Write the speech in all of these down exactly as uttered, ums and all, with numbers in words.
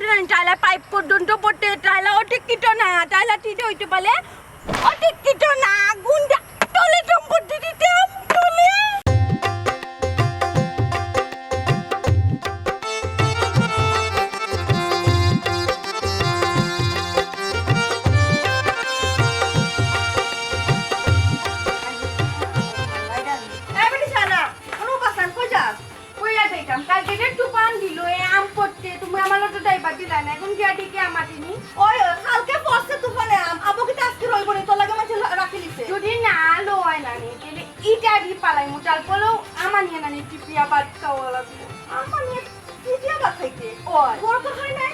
টাইলা পাইপ পর্যন্ত পড়তে, টাইলা অটিকিত না, টাইলা টিটে হইতে পারে অটিকিত না, গুন্ডা তলে টম্পর দিতে টলে। এ বেটি শালা, কোনো বাসান কই যাস? কইয়া যাইতাম, কালকে যে তুফান দিল, এ আম পড়তে, তুমি আমার অটো ড্রাইভার দিলা না, এখন গিয়া ডেকে আমার দিনি। ওই, ওই, কালকে পড়ছে তুফানে আম, আবো কিতা আজকে রইব নি, তোর লাগে মাঝে রাখি দিছে। যদি না লো হয় না নি, তাহলে ইটা দি পালাই মুটাল পড়লেও আমার নিয়ে না নি টিপিয়া ভাত খাওয়া লাগবে। আমার নিয়ে টিপিয়া ভাত খাইতে? ওই। বড় তো হয় নাই।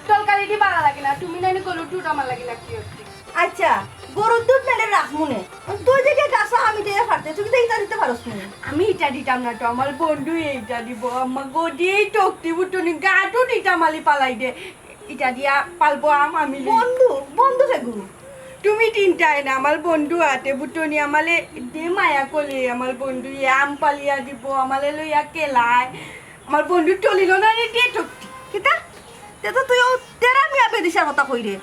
তরকারি দি ভালো লাগে না, তুমি না নি গরুর দুধ আমার লাগে লাগতে হচ্ছে। আচ্ছা, গরুর দুধ নাইলে রাখমুনে। তুই যে কে গাছা আমি দিয়ে ফাটতে, তুই কি ইটা দিতে পারস নি? আমি ইটা দিতাম না তো, আমার বন্ধু এইটা দিব। আম্মা গো, দিয়ে টকটি বুটনি গাটু দিতাম আলি পালাই দে। ইটা দিয়া পালবো আম আমি লই। বন্ধু, বন্ধু হেগু। তুমি তিনটায় না, আমার বন্ধু আতে বুটনি আমালে দে মায়া করলে, আমার বন্ধু এ আম পালিয়া দিব, আমালে লইয়া কেলায়। আমার বন্ধু টলিল না রে, দে টকটি। কিতা? তে তো তুই ও তেরা মিয়া বেদিশার কথা কই রে।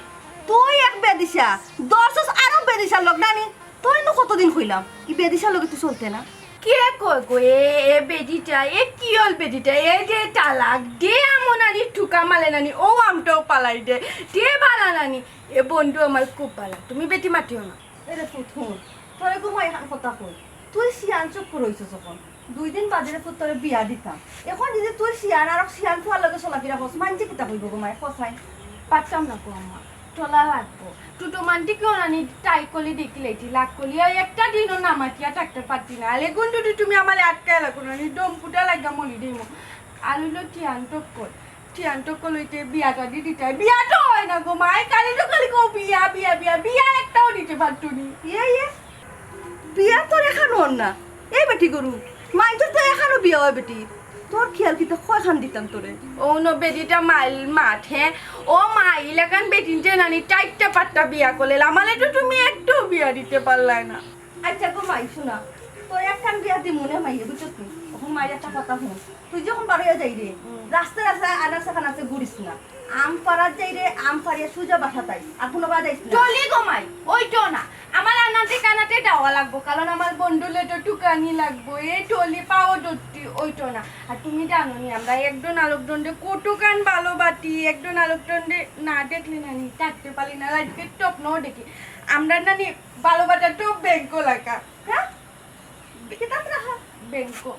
তুই এক বেদিশা, দশ আরো বেদিশার লগ নানি। তুই নু কতদিন কইলাম, ই বেদিশার লগে তুই চলতে না। কে কয় গো, এ, এ বেদিটা, এ কি হল বেদিটা? এ যে তালাক, দে আমন আনি টুকা মালে নানি, ও আমটাও পালাই দে। দে বালা নানি, এ বন্ধু আমার খুব বালা। তুমি বেটি মাতিও না। এরে পুত, হুন, তোরে গো মাই হান কথা কই। তুই শিয়ান চুপ করে রইছস যখন। দুই দিন বাদে রে পুত তোরে বিয়া দিতাম। এখন যদি তুই শিয়ান আর শিয়ান ফুয়ার লগে চলাফেরা করস, মানছে কিতা কইব গো মাই, কসাই? পারতাম না গো আম্মা, টলা লাগবো। টুটো মান্টি কেউ নানি টাই কলি দেখি লাইছি, লাগ কলি, ওই একটা দিনও না মাতিয়া থাকতে পারতি না। আলে গুন্ডুটি তুমি আমারে আটকায় লাগো নানি, দম ফুটা লাগা মলি দেইমো। আলুলো টিয়ান টক কর। টিয়ান টক লইতে বিয়াটা দি দিতাই। বিয়া তো হয় না গো মাই, কালি তো খালি কও বিয়া, বিয়া, বিয়া, বিয়া একটাও দিতে পারতো নি। ইয়ে, ইয়ে, বিয়া তোর এখানো অর না। এই বেটি গরু, মাই তোর তো এখানো বিয়া হয় বেটি। তোর খেয়াল কিতা কয়খান দিতাম তোরে? ও ন বেটিটা মাইল মাঠে, ও মাইল এখান বেটিনতে নানি চারটা পাঁচটা বিয়া করলে, আমারে তো তুমি একটাও বিয়া দিতে পারলায় না। আচ্ছা গো মাই, শোনা, তোর একখান বিয়া দি মনে মাইয়ে, বুঝছস নি? এখন মাইর একটা কথা হুন, তুই যখন বারইয়া যাই রে, হুম। রাস্তায় রাস্তায় আনাচে কানাচে ঘুরিস না। আম পাড়াত যাই রে, আম পাড়িয়া সুজা বাসা তাই, আর কোনো বাধা আইস না। টলি গো মাই, ওই তো না, আমার আনাতে কানাতে যাওয়া লাগবো, কারণ আমার বন্ধুলে তো টুকানি লাগবো, এ টলি পাও ধরতি, ওই তো না। আর তুমি জানো নি, আমরা একজন আলোকদণ্ডে কতখান ভালো বাতি, একজন আলোকদণ্ডে না দেখলে না নি থাকতে পারি না, লাইফে স্বপ্নও দেখি। আমরা না নি ভালোবাসা তো ব্যাংকো লাগা, হ্যাঁ? কিতাব রাখা? ব্যাংকো।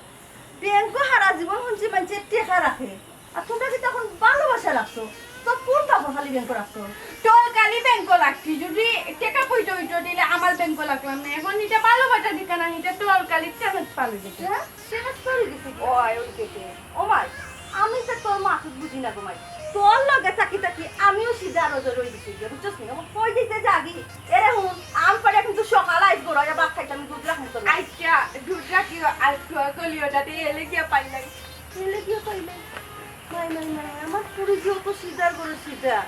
ব্যাংকো হারা জীবন হুনছি মানষে টেকা রাখে। আর তোমরা কিতা এখন ভালোবাসা রাখছো? তো কোন পাপা খালি ব্যাংকো রাখছো? তোর খালি ব্যাংকো লাগছি। যদি টেকা পয়সা হইতো, দিলে আমার ব্যাংকো লাগলাম না। এখন নিতে ভালোবাসা দিকে না, নিতে তোর খালি টেকা পালো দিতে। হ্যাঁ? টেকা পালো দিতে? ও, আয়, ওই দিকে। ও মাই, আমি তো তোর মাত বুঝি না গো মাই। তোর লগে থাকি থাকি আমিও সিধা রোজা রই দিছি গিয়া, বুঝছস নি? আমার কই দিতে যাগি? এরে হুন, আম পাড়ে কিন্তু সকাল আইস গো, রয়া ভাত খাইতে আমি দুধ রাখমু তোর। আচ্ছা, দুধ রাখিও, আর তুয়া কলিও যাতে এলে গিয়া পাইলাই। এলে গিয়া পাইলাই? নাই, নাই, নাই, আমার পুরি গিয়ে তো সিধার করে সিধা।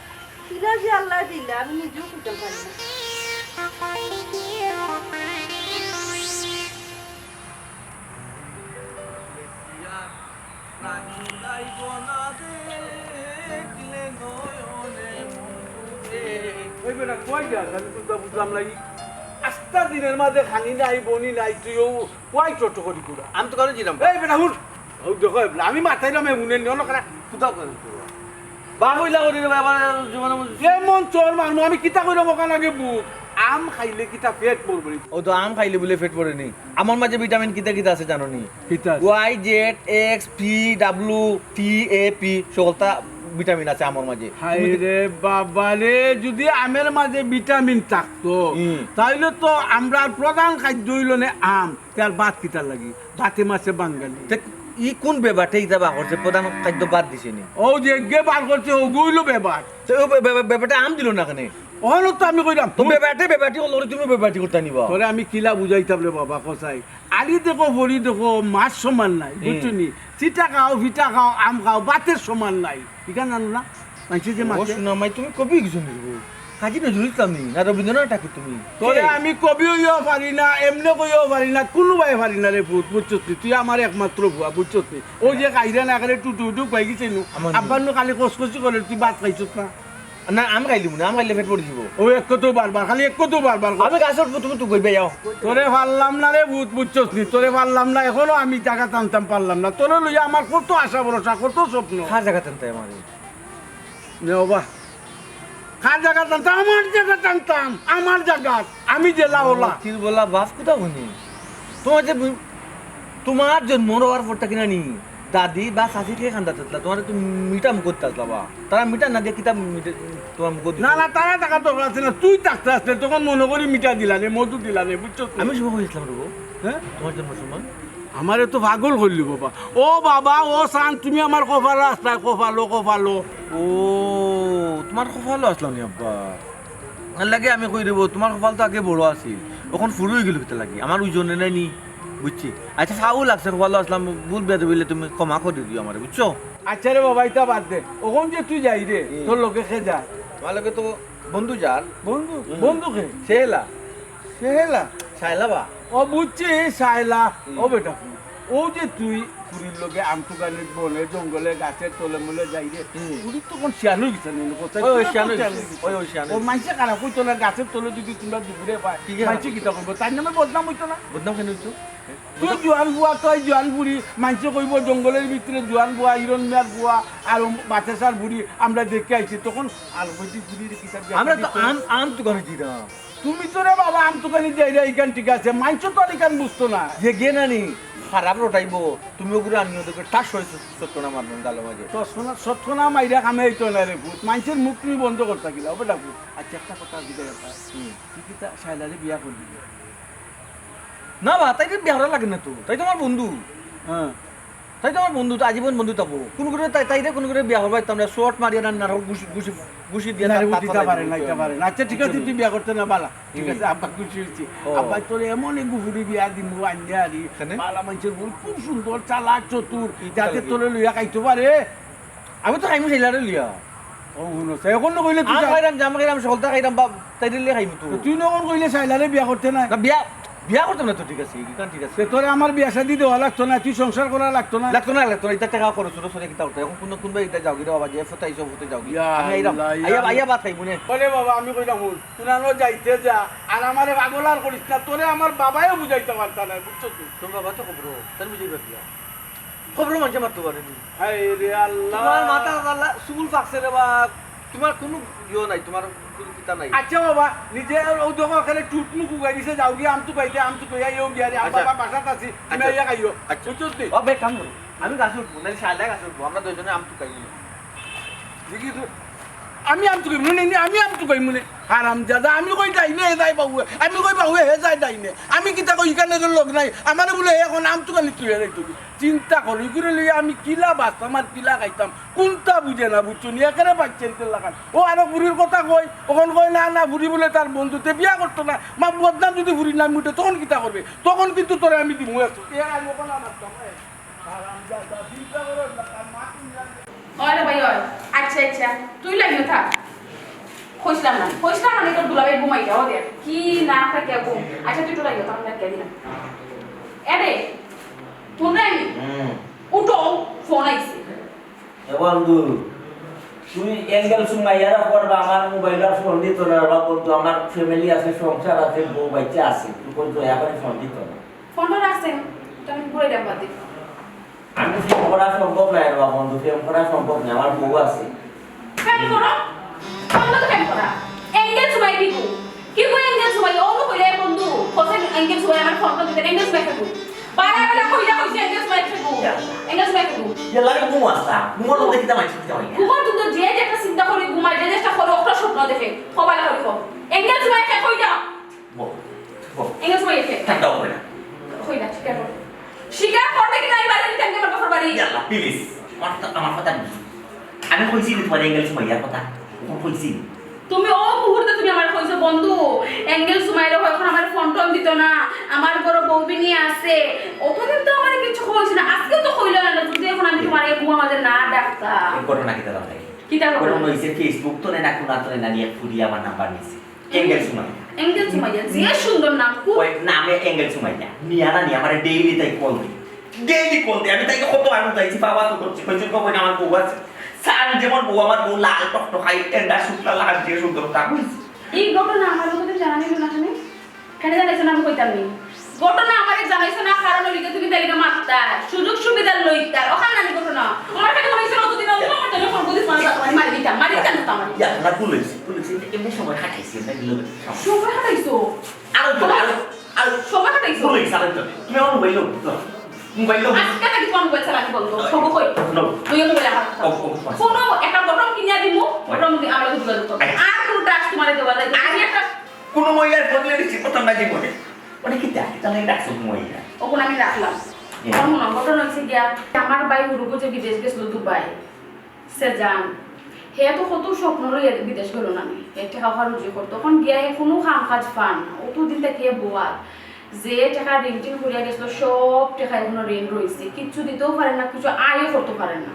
কিলা যে আল্লাহ দিলা, আমি নিজেও কইতাম পারি না। ওই বেটা, কই যাস? আমি তো বুঝলাম না। ই আস্তা দিনের মাঝে খানি নাই, বনি নাই, তুই ও কই টোটো করি ঘুরা? আমি তো কারো ছিলাম। এই বেটা, হুন। ও দেখো, আমি মাথায় নামে হুনে নিও না, কারা কোথাও করে ঘুরা। বাপ হইলা করি রে বাবা, জীবনে বুঝ- এমন চোর মানুষ, আমি কিতা কইলাম ওখানে আগে বুঝ। আম খাইলে কিতা পেট ভরবো নি? ও তো আম খাইলে বলে পেট ভরে নি। আমার মাঝে ভিটামিন কিতা কিতা আছে জানো নি? কিতা আছে? Y Z X P W T A P, সকলতা ভিটামিন আছে আমার মাঝে। হায় তুমি কি- রে বাবা রে, যদি আমের মাঝে ভিটামিন থাকতো, হুম। তাইলে তো আমরার প্রধান খাদ্য হইল নে আম, তার ভাত কিতার লাগি? ভাতে মাছে বাঙালি। তে ই কোন বেবাটে ইতা বার করছে, প্রধান খাদ্য বাদ দিছে নি? ও যে এগে বার করছে, ওগু হইল বেবাট। তো ও বে-, বে-, বেবাটে আম দিল না কেনে? অহনো তো আমি কইলাম, তো বেবাটে, বেবাটি হলো, তুমি বেবাটি করতে নিবা। তোরে আমি কিলা বুঝাইতাম রে বাবা, কসাই। আলি দেখো, ভরি দেখো, মাছ সমান নাই, হুম। বুঝছো নি? চিটা খাও, ফিটা খাও, আম খাও, ভাতের সমান নাই। ইখান জানো না? মানষে যে ও মাছে শোনা মাই, তুমি কবি কিছু নিব। কাজী নজরুল ইসলাম নি, না রবীন্দ্রনাথ ঠাকুর তুমি? তোরে কে? আমি কবি অইয়াও পারি না, এমনে কইয়াও পারি না, কুনুবায় পারি না রে পুত, বুঝছস নি? তুই আমার একমাত্র পুয়া, বুঝছস নি? অউ যে কাইরা না করে টুটু টুক অই গেছে নু। আমার আব্বার নু খালি কসকসি করে, তুই ভাত খাইছস না? না, আম খাইলিমু না, আম খাইলে পেট ভরি যিবো। অউ এক কথা বারবার, খালি এক কথা বারবার কর। আমি গাছর পুত, তুমি তো কইবে যাও। তোরে পারলাম না রে পুত, বুঝছস নি? তোরে পারলাম না, এখনো আমি জাগা টানতাম পারলাম না। তোরে লইয়া আমার কত আশা ভরসা, কত স্বপ্ন। কার জাগা টানতে আমারে? নে বাবা, কার জাগা টানতাম? আমার জাগা টানতাম, আমার জাগা। আমি জেলা ওলা। কির বলা বাস কোথা হনি? তোমার যে বি-, তোমার জন্ম হওয়ার পর থাকি নানি দাদি বা চাচির কে খান্দা থাকলা, তোমার তো মিঠা মুখ করতে আসলা বা। তারা মিঠা না দিয়ে কিতা মিঠা তোমার মুখ দিছে? না, না, তারা টাকা দরকার আছে না, তুই থাকতে আসলে তখন মনে করি মিঠা দিলা নে, মধু দিলা নে, বুঝছো তো? আমি শুভ হয়েছিলাম রে গো। হ্যাঁ? তোমার জন্ম সময়? আমারে তো পাগল করলি বাবা। ও বাবা, ও চান, তুমি আমার কপালো আসলায়, কপালো, কপালো। ও, তোমার কপালো আসলাম নি আব্বা? এর লাগি আমি কই দেবো, তোমার কপাল তো আগে বড় আছিল, অখন ফুরু অই গেল কিতা লাগি? আমার ওজনে নাই নি, বুঝছি। আচ্ছা, ফাউল লাগছে, কপালো আসলাম, ভুল বেয়াদবি অইলে তুমি ক্ষমা করি দিও আমারে, বুঝছো? আচ্ছা রে বাবা, ইতা বাদ দে। অখন যে তুই যাই রে, হুম। তোর লগে কে যায়? আমার লগে তো বন্ধু যার। বন্ধু? হুম। বন্ধু কে? সেলা। সেলা? শায়লা বা। ও বুঝছি, শায়লা। হুম। ও বেটা, হুন। ও যে তুই ফুরির লগে আমতুকানিত বনে, জঙ্গলে, গাছের তলে মলে যাই রে। হুম। ফুরি তখন শিয়ান অই গেছে নি, কথা ওই, ওই শিয়ান অই গেছে। ওই, ওই শিয়ান অই ও গেছে। মাইনষে খারাপ কইতো না, গাছের তলে যদি তোমরা দুপুরে পায়, কি খারাপ মাইনষে কইতো? কিতা কইবো? তার নামে বদনাম অইতো না? বদনাম কেনে অইতো? তুই জোয়ান ফুয়া, তুই জোয়ান ফুরি, মাইনষে কইবো জঙ্গলের ভিতরে জোয়ান ফুয়া, হিরন মিয়ার ফুয়া, আর ও বাতাসার ফুরি, আমরা দেখে আইছি, তখন আর ওই যে ফুরি রে কিতা আমরা তো আম, আম তুকানি দিতাম। তুমি তো রে বাবা আম তুকানি যাই রে, ইখান ঠিক আছে, মাইনষে তো আর ইখান বুঝতো না। যে গে নানি, খারাপ রটাইবো, তুমি ওগুলো আনিও দেখবে, ঠাস করে সত-, সত্য না মারবেন গালো মাঝে। তো শোনা, সত্য না মাইরা কামে অইতো না রে পুত, মাইনষের মুখ তুমি বন্ধ করতা কিলা, ও বেটা পুত। আচ্ছা, একটা কথা জিজ্ঞাসা করতাম। হুম। তুই কি তা শায়লারে বিয়া করবি? না বা, তাইরে বিয়া করা লাগে না তো, তাই তো আমার বন্ধু। হ্যাঁ। তাই তো আমার বন্ধু, তো আজীবন বন্ধু থাকবো। কোন করে তাই, তাইরে কোন করে বিয়া করবা, তো আমরা শর্ট মারিয়া না, না, ঘুষি, ঘুষি, ঘুষি দিয়ে না রে, তার, দিতে তার পারে না, দিতে দিতে পারে পারে না। আচ্ছা, ঠিক আছে, তুই বিয়া করতে না, বালা। ঠিক হুম। আছে, আব্বা খুশি হইছি। ও। আব্বা তোরে এমন এক গুফুরি বিয়া দিমু, আইন্যা আরি। কেনে? বালা মাইনষের বউ, খুব সুন্দর, চালাক, চতুর, কি যাতে চালাকি? তোরে লইয়া খাইতে পারে। আমি তো খাইমু শায়লারে লইয়া। ও, হুনো, সে এখন না কইলে তুই আম যা। খাইরাম, জাম খাইরাম, সকলতা খাইরাম, বাপ, তাইরে লইয়া খাইমু তো। তো তুই না এখন কইলে শায়লারে বিয়া করতে না। না, বিয়া, বিয়া করতাম না তো, ঠিক আছে, ইখান ঠিক আছে। তে তোরে আমার বিয়া শাদি দেওয়া লাগতো না, তুই সংসার করা লাগতো না। লাগতো না, লাগতো না, ইতা টেকা খরচ, খরচ করে কিতা করতে? এখন কোন, কোন ভাই ইতা যাওগি রে বাবা, যে ফতাইছো, ফতে যাওগি। ইয়া আমি আইরাম, আল্লাহ, ইয়া আইয়া, আল্লাহ। আইয়া ভাত খাইমু নে। ওরে বাবা, আমি কইলাম, হুন, তুই না যাইতে যা, আর আমারে পাগল আর করিস না, তোরে আমার বাবায়ও বুঝাইতে পারতা না, বুঝছো তুই? তোর বাবা তো কবর, তার বুঝাইবার কিয়া? খবরও মানষে মাততো পারে নি। হায় রে আল্লাহ। তোমার মাথা আল্লাহ চুল পাকছে রে বা, তোমার কুনু ইয়ো নাই, তোমার কুনু কিতা নাই। আচ্ছা বাবা, নিজে অউ দেখো, এখানে টুট মুখ উগাই দিছে, যাওগি আম তুকাইতে, আম তুকাইয়া ইয়ো গিয়া রে, আম আচ্ছা। বাবা বাসাত আছি, তুমি আচ্ছা। আইয়া খাইও। আচ্ছা। বুঝছস নি? ও বে, কাম করো। আমি গাছে উঠবো, নাইলে শায়লা গাছে উঠবো, আমরা দুইজনে আম তুকাই নিয়ে। দেখি তো, আমি আম তুকাই মনে নি, আমি আম তুকাই মনে। হারামজাদা, আমি কই ডাইনে, হে যায় বাউয়ে। আমি কই বাউয়ে, হে যায় ডাইনে। আমি কিতা কই, ইখান এগর লগ নাই। আমারে বুলে, হে এখন আম তুকানি তুই হে যাইতো। চিন্তা করো, ইগুরে লইয়া আমি কিলা বাঁচতাম আর কিলা খাইতাম। কুনটা বুঝে না, বুঝছো নি? একেরে বাচ্চা নিতে লাগান। ও আরো ফুরির কথা কই, অখন কয়, না, না, ফুরি বুলে তার বন্ধুতে বিয়া করতো না। মা বদনাম যদি ফুরির নামে উঠে, তখন কিতা করবে? তখন কিন্তু তোরে আমি দিমু একশো। এ আর অখন আমার সময়। হারামজাদা, চিন্তা করো না, তার মা তুমি জানো। ওরে ভাই, ওরে। আচ্ছা, আচ্ছা, তুই লাইনো থাক। কইছিলাম না, কইছিলাম না, তোর দুলাভাই ঘুমাই যাও দে। কি না থাকে ঘুম। আচ্ছা, তুই একটু লাইনো থাক, আমি ডাকিয়া দিলাম। এ রে, হুনরায়নি? হুম। উঠো, ফোন আইছে। এ বন্ধু, তুমি অ্যাঙ্গেল সুমাইয়ারে করবা, আমার মোবাইল আর ফোন দিত না রে বা বন্ধু, আমার ফ্যামিলি আছে, সংসার আছে, বউ বাচ্চা আছে, তুই বন্ধু দয়া করে ফোন দিত না। ফোনটা রাখছেন, তো আমি ঘুরে দেন বাদ দিন। আমি ফোন করা সম্ভব না রে বা বন্ধু, ফোন করা সম্ভব না, আমার বউ আছে। ফোন করো, ফোন তো ফোন করা। অ্যাঙ্গেল সুমাই কি গো? কি গো অ্যাঙ্গেল সুমাই? ও কইলে বন্ধু, কোথায় অ্যাঙ্গেল সুমাই আমার ফোনটা দিতে, অ্যাঙ্গেল সুমাই কি গো? বারে বারে কইলা কইছে, এঙ্গেজ মাইক ফেকু। এঙ্গেজ মাইক ফেকু। ইয়া লাগে ঘুম আসতা। ঘুমর মধ্যে কিতা মাইক ফেকু হয়? ঘুমর মধ্যে যে যেটা চিন্তা করি, ঘুমায়, যে যেটা করে, ওটা স্বপ্ন দেখে। কপালে করি কম। এঙ্গেজ মাইক ফেকু কই না? বল, বল। এঙ্গেজ মাইক ফেকু। ঠান্ডা হবে না। কই না, স্বীকার কর। স্বীকার করবে কি না, এই বাড়ি আমি কেমনে আমার বাপের বাড়ি? ইয়াল্লা, please। আমার কথা, আমার কথা বুঝো। আমি কইছি নি তোমার এঙ্গেজ মাইয়ার কথা? ও কইছি নি? তুমি ও মুহূর্তে তুমি আমারে কইছো, "বন্ধু, এঙ্গেল সুমাইরে কয় অখন আমারে ফোন টোন দিত না, আমার ঘরো বউ বিনি আছে।" অতদিন তো আমারে কিচ্ছু কইছো না, আজকে তো কইলা না, যদি অখন আমি তোমারে ঘুমর মাঝে না ডাকতাম। এই ঘটনা কিতা জানো? কিতা ঘটনা? ঘটনা অইছে, Facebook তনে না কুনা তনে না নি এক ফুরি আমার নাম্বার নিছে। এঙ্গেল সুমাইয়া। এঙ্গেল সুমাইয়া, যে সুন্দর নাম, খুব। ওই নামে এঙ্গেল সুমাইয়া। নিয়া না নি আমারে ডেইলি তাই কল দেয়। ডেইলি কল দেয়। আমি তাইরে কত আনু চাইছি, বাবা তো করছি, কইছি, "কই আমার বউ আছে?" সান যেমন বউ, আমার বউ লাল টকটকাই, এন্ডা শুকনা লাল যে সুন্দর তা কইছি। এই ঘটনা আমার লোকদের জানানি না কেনে? কেনে জানাইছো না আমি কইতাম নি? ঘটনা আমারে জানাইছো না, কারণ অইলো গিয়া তুমি তাইলে মাততায়, সুযোগ সুবিধা লইতায়। অখান নানি ঘটনা। আমার কাছে মনে হইছে অতদিন অইলো, আমার টেলিফোন করিস, মানে, মারি দিতাম, মারি দিতাম না তো আমার। ইয়া, না, ভুল অইছে, ভুল অইছে। এটা এমনি সময় কাটাইছি, এটা দিল সময়। সময় কাটাইছো? আরো তো, আরো, আরো। সময় কাটাইছো? ভুল অইছে, আরো তো। তুমি আমার মোবাইল লো, লো। মোবাইল লো। আজকে থাকি তোমার মোবাইল চালানি বন্ধ। সব কই? লো। তুইও মোবাইল আমার। ও, ও, ও। কোনো একটা ঘটনা কিনিয়া দিমু, ঘটনা দিয়ে আমরা যোগাযোগ করবো। আচ্ছা। আর কোনো টাস্ক তোমারে দেওয়া যায় না। আমি একটা কোনো মহিলার ফোন নিয়ে রিসিভ করতাম না জীবনে। মানে কি দেখ, এটা আমি ডাকছো মহিলা। ওখানে আমি রাখলাম। হুম। এখন মনে ঘটনা হচ্ছে গিয়া, আমার ভাই হুরুগু যে বিদেশ গেছিল দুবাই, সে যান। হে তো কত স্বপ্ন লইয়া বিদেশ গেল না নি। হে টেকা খাওয়া রুজি করতো। তখন গিয়া হে কোনো কাম কাজ পান না। অতদিন তাকিয়া বোয়াল। যে টেকা ঋণ টিন করিয়া গেছিল, সব টেকা এখনো ঋণ রইছে। কিচ্ছু দিতেও পারেন না, কিছু আয়ও করতে পারেন না।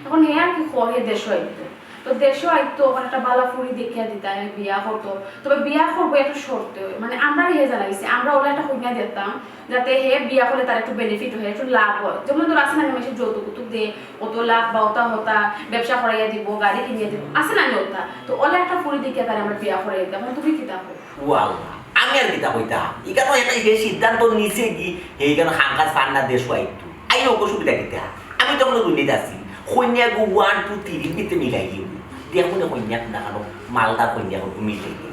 এখন হে আর কি করে, হে দেশও আইতো। তো দেশও আইতো, ওখানে একটা বালা ফুরি দেখিয়া দিতা, হে বিয়া করতো। তবে বিয়া করবো একটা শর্তে, মানে, আমরা হে জানাইছি, আমরা ওলা একটা কইনা দিতাম, যাতে হে বিয়া করলে তার একটু বেনিফিট হয়, একটু লাভ হয়। যেমন ধর, আছে না, মেশে যৌতুক কৌতুক দে, অত লাখ বা অতা হতা, ব্যবসা করাইয়া দিব, গাড়ি কিনিয়া দিব, আছে না, অতা। তো ওলা একটা ফুরি দেখিয়া তারে আমরা বিয়া করাইয়া দিতাম। এখন তুমি কিতা কও? ও আল্লাহ, আমি আর কিতা কইতাম? ইখানো একটা হে সিদ্ধান্ত নিছে কি, হে ইখানো কাম কাজ পান না, দেশও আইতো। আইলে অসুবিধা কিতা? আমি তো এখনো দুনিয়াত আছি। কইন্যা গু one, two, three ভিতরে মিলাই দিব। দেখো না কইন্যা না কেন, মালদার কইন্যা গু মিলাই দিব।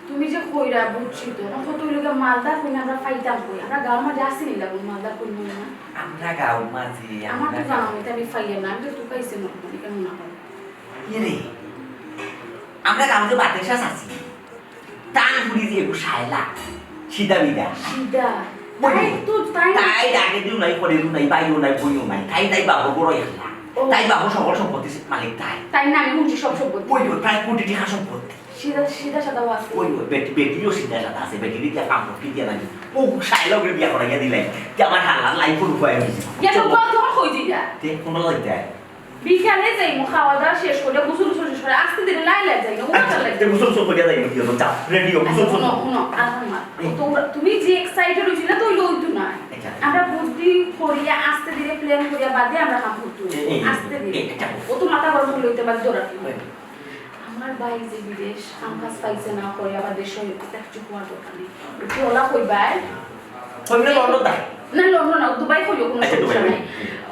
তুমি যে কইরা বুঝছি তো, এখন কত অইলো গিয়া মালদার কইন্যা আমরা পাইতাম কই? আমরা গাঁওর মাঝে আছি নি লাগুন মালদার কইন্যা না? আমরা গাঁওর মাঝে, আমার তো আমরা জানা গাঁও। নাই, আমি পাইয়া না, আমি তো তুকাইছে না, মানে কেমন না হয়? এ রে, আমরা গাঁওতে বাতেশাস আছি। তান ফুরি যে একটু সায়লা, সিধা বিধা। সিধা। বুঝলি? তাই তো, তাই না? তাই আগে দিও নাই, পরে দিও নাই, ভাইও নাই, বইনও নাই। তাই, তাই বাবু বড় একলা। ও। তাই বাবু সকল সম্পত্তি মালিক তাই। তাই না, আমি বুঝি সব সম্পত্তি। ওই, ওই, প্রায় কোটি টাকা সম্পত্তি। সিধা, সিধা সাদা আছে। ওই, ওই, বেটি, বেটিও সিধা সাদা আছে, বেটি দিয়ে কাম করতে দিয়ে নাই। ও, সায়লা ওকে বিয়া করাইয়া দিলাই। যে আমার হালাল লাইফ অর উপায় হইছে। ইয়া তো চলো। বল, তোমার কই দিলা? তে, কোন লইতে? বিকালে যাইমু, খাওয়া দাওয়া শেষ করে, গোসল গোসল শেষ করে, আস্তে ধীরে লাই লাই যাইমু, উনার আচ্ছা, লাই। তে গোসল গোসল করিয়া যাইমু, কি হলো? যাও, রেডি হও, গোসল আচ্ছা, গোসল। হুনো, হুনো, আর হুনো। হুম। তোমরা, তুমি যে এক্সাইটেড হইছিলে, তো অইলো, অইতো না। আচ্ছা। আমরা বুদ্ধি করিয়া, আস্তে ধীরে প্ল্যান করিয়া বাদে আমরা কাম করতে হইব। এই, এই, আস্তে ধীরে। এই, এটা। ও তো মাথা গরম হইলে হইতে পারে, দৌড়াতে হইব। এই। আমার ভাই যে বিদেশ, কাম কাজ পাইছে না, করে আবার দেশে এটা কিছু হওয়ার দরকার নেই। একটু ওলা কইবায়। কইলে লন্ডন তাই? না, লন্ডন না, দুবাই কইও, কোনো আচ্ছা, সমস্যা দুবাই। নাই।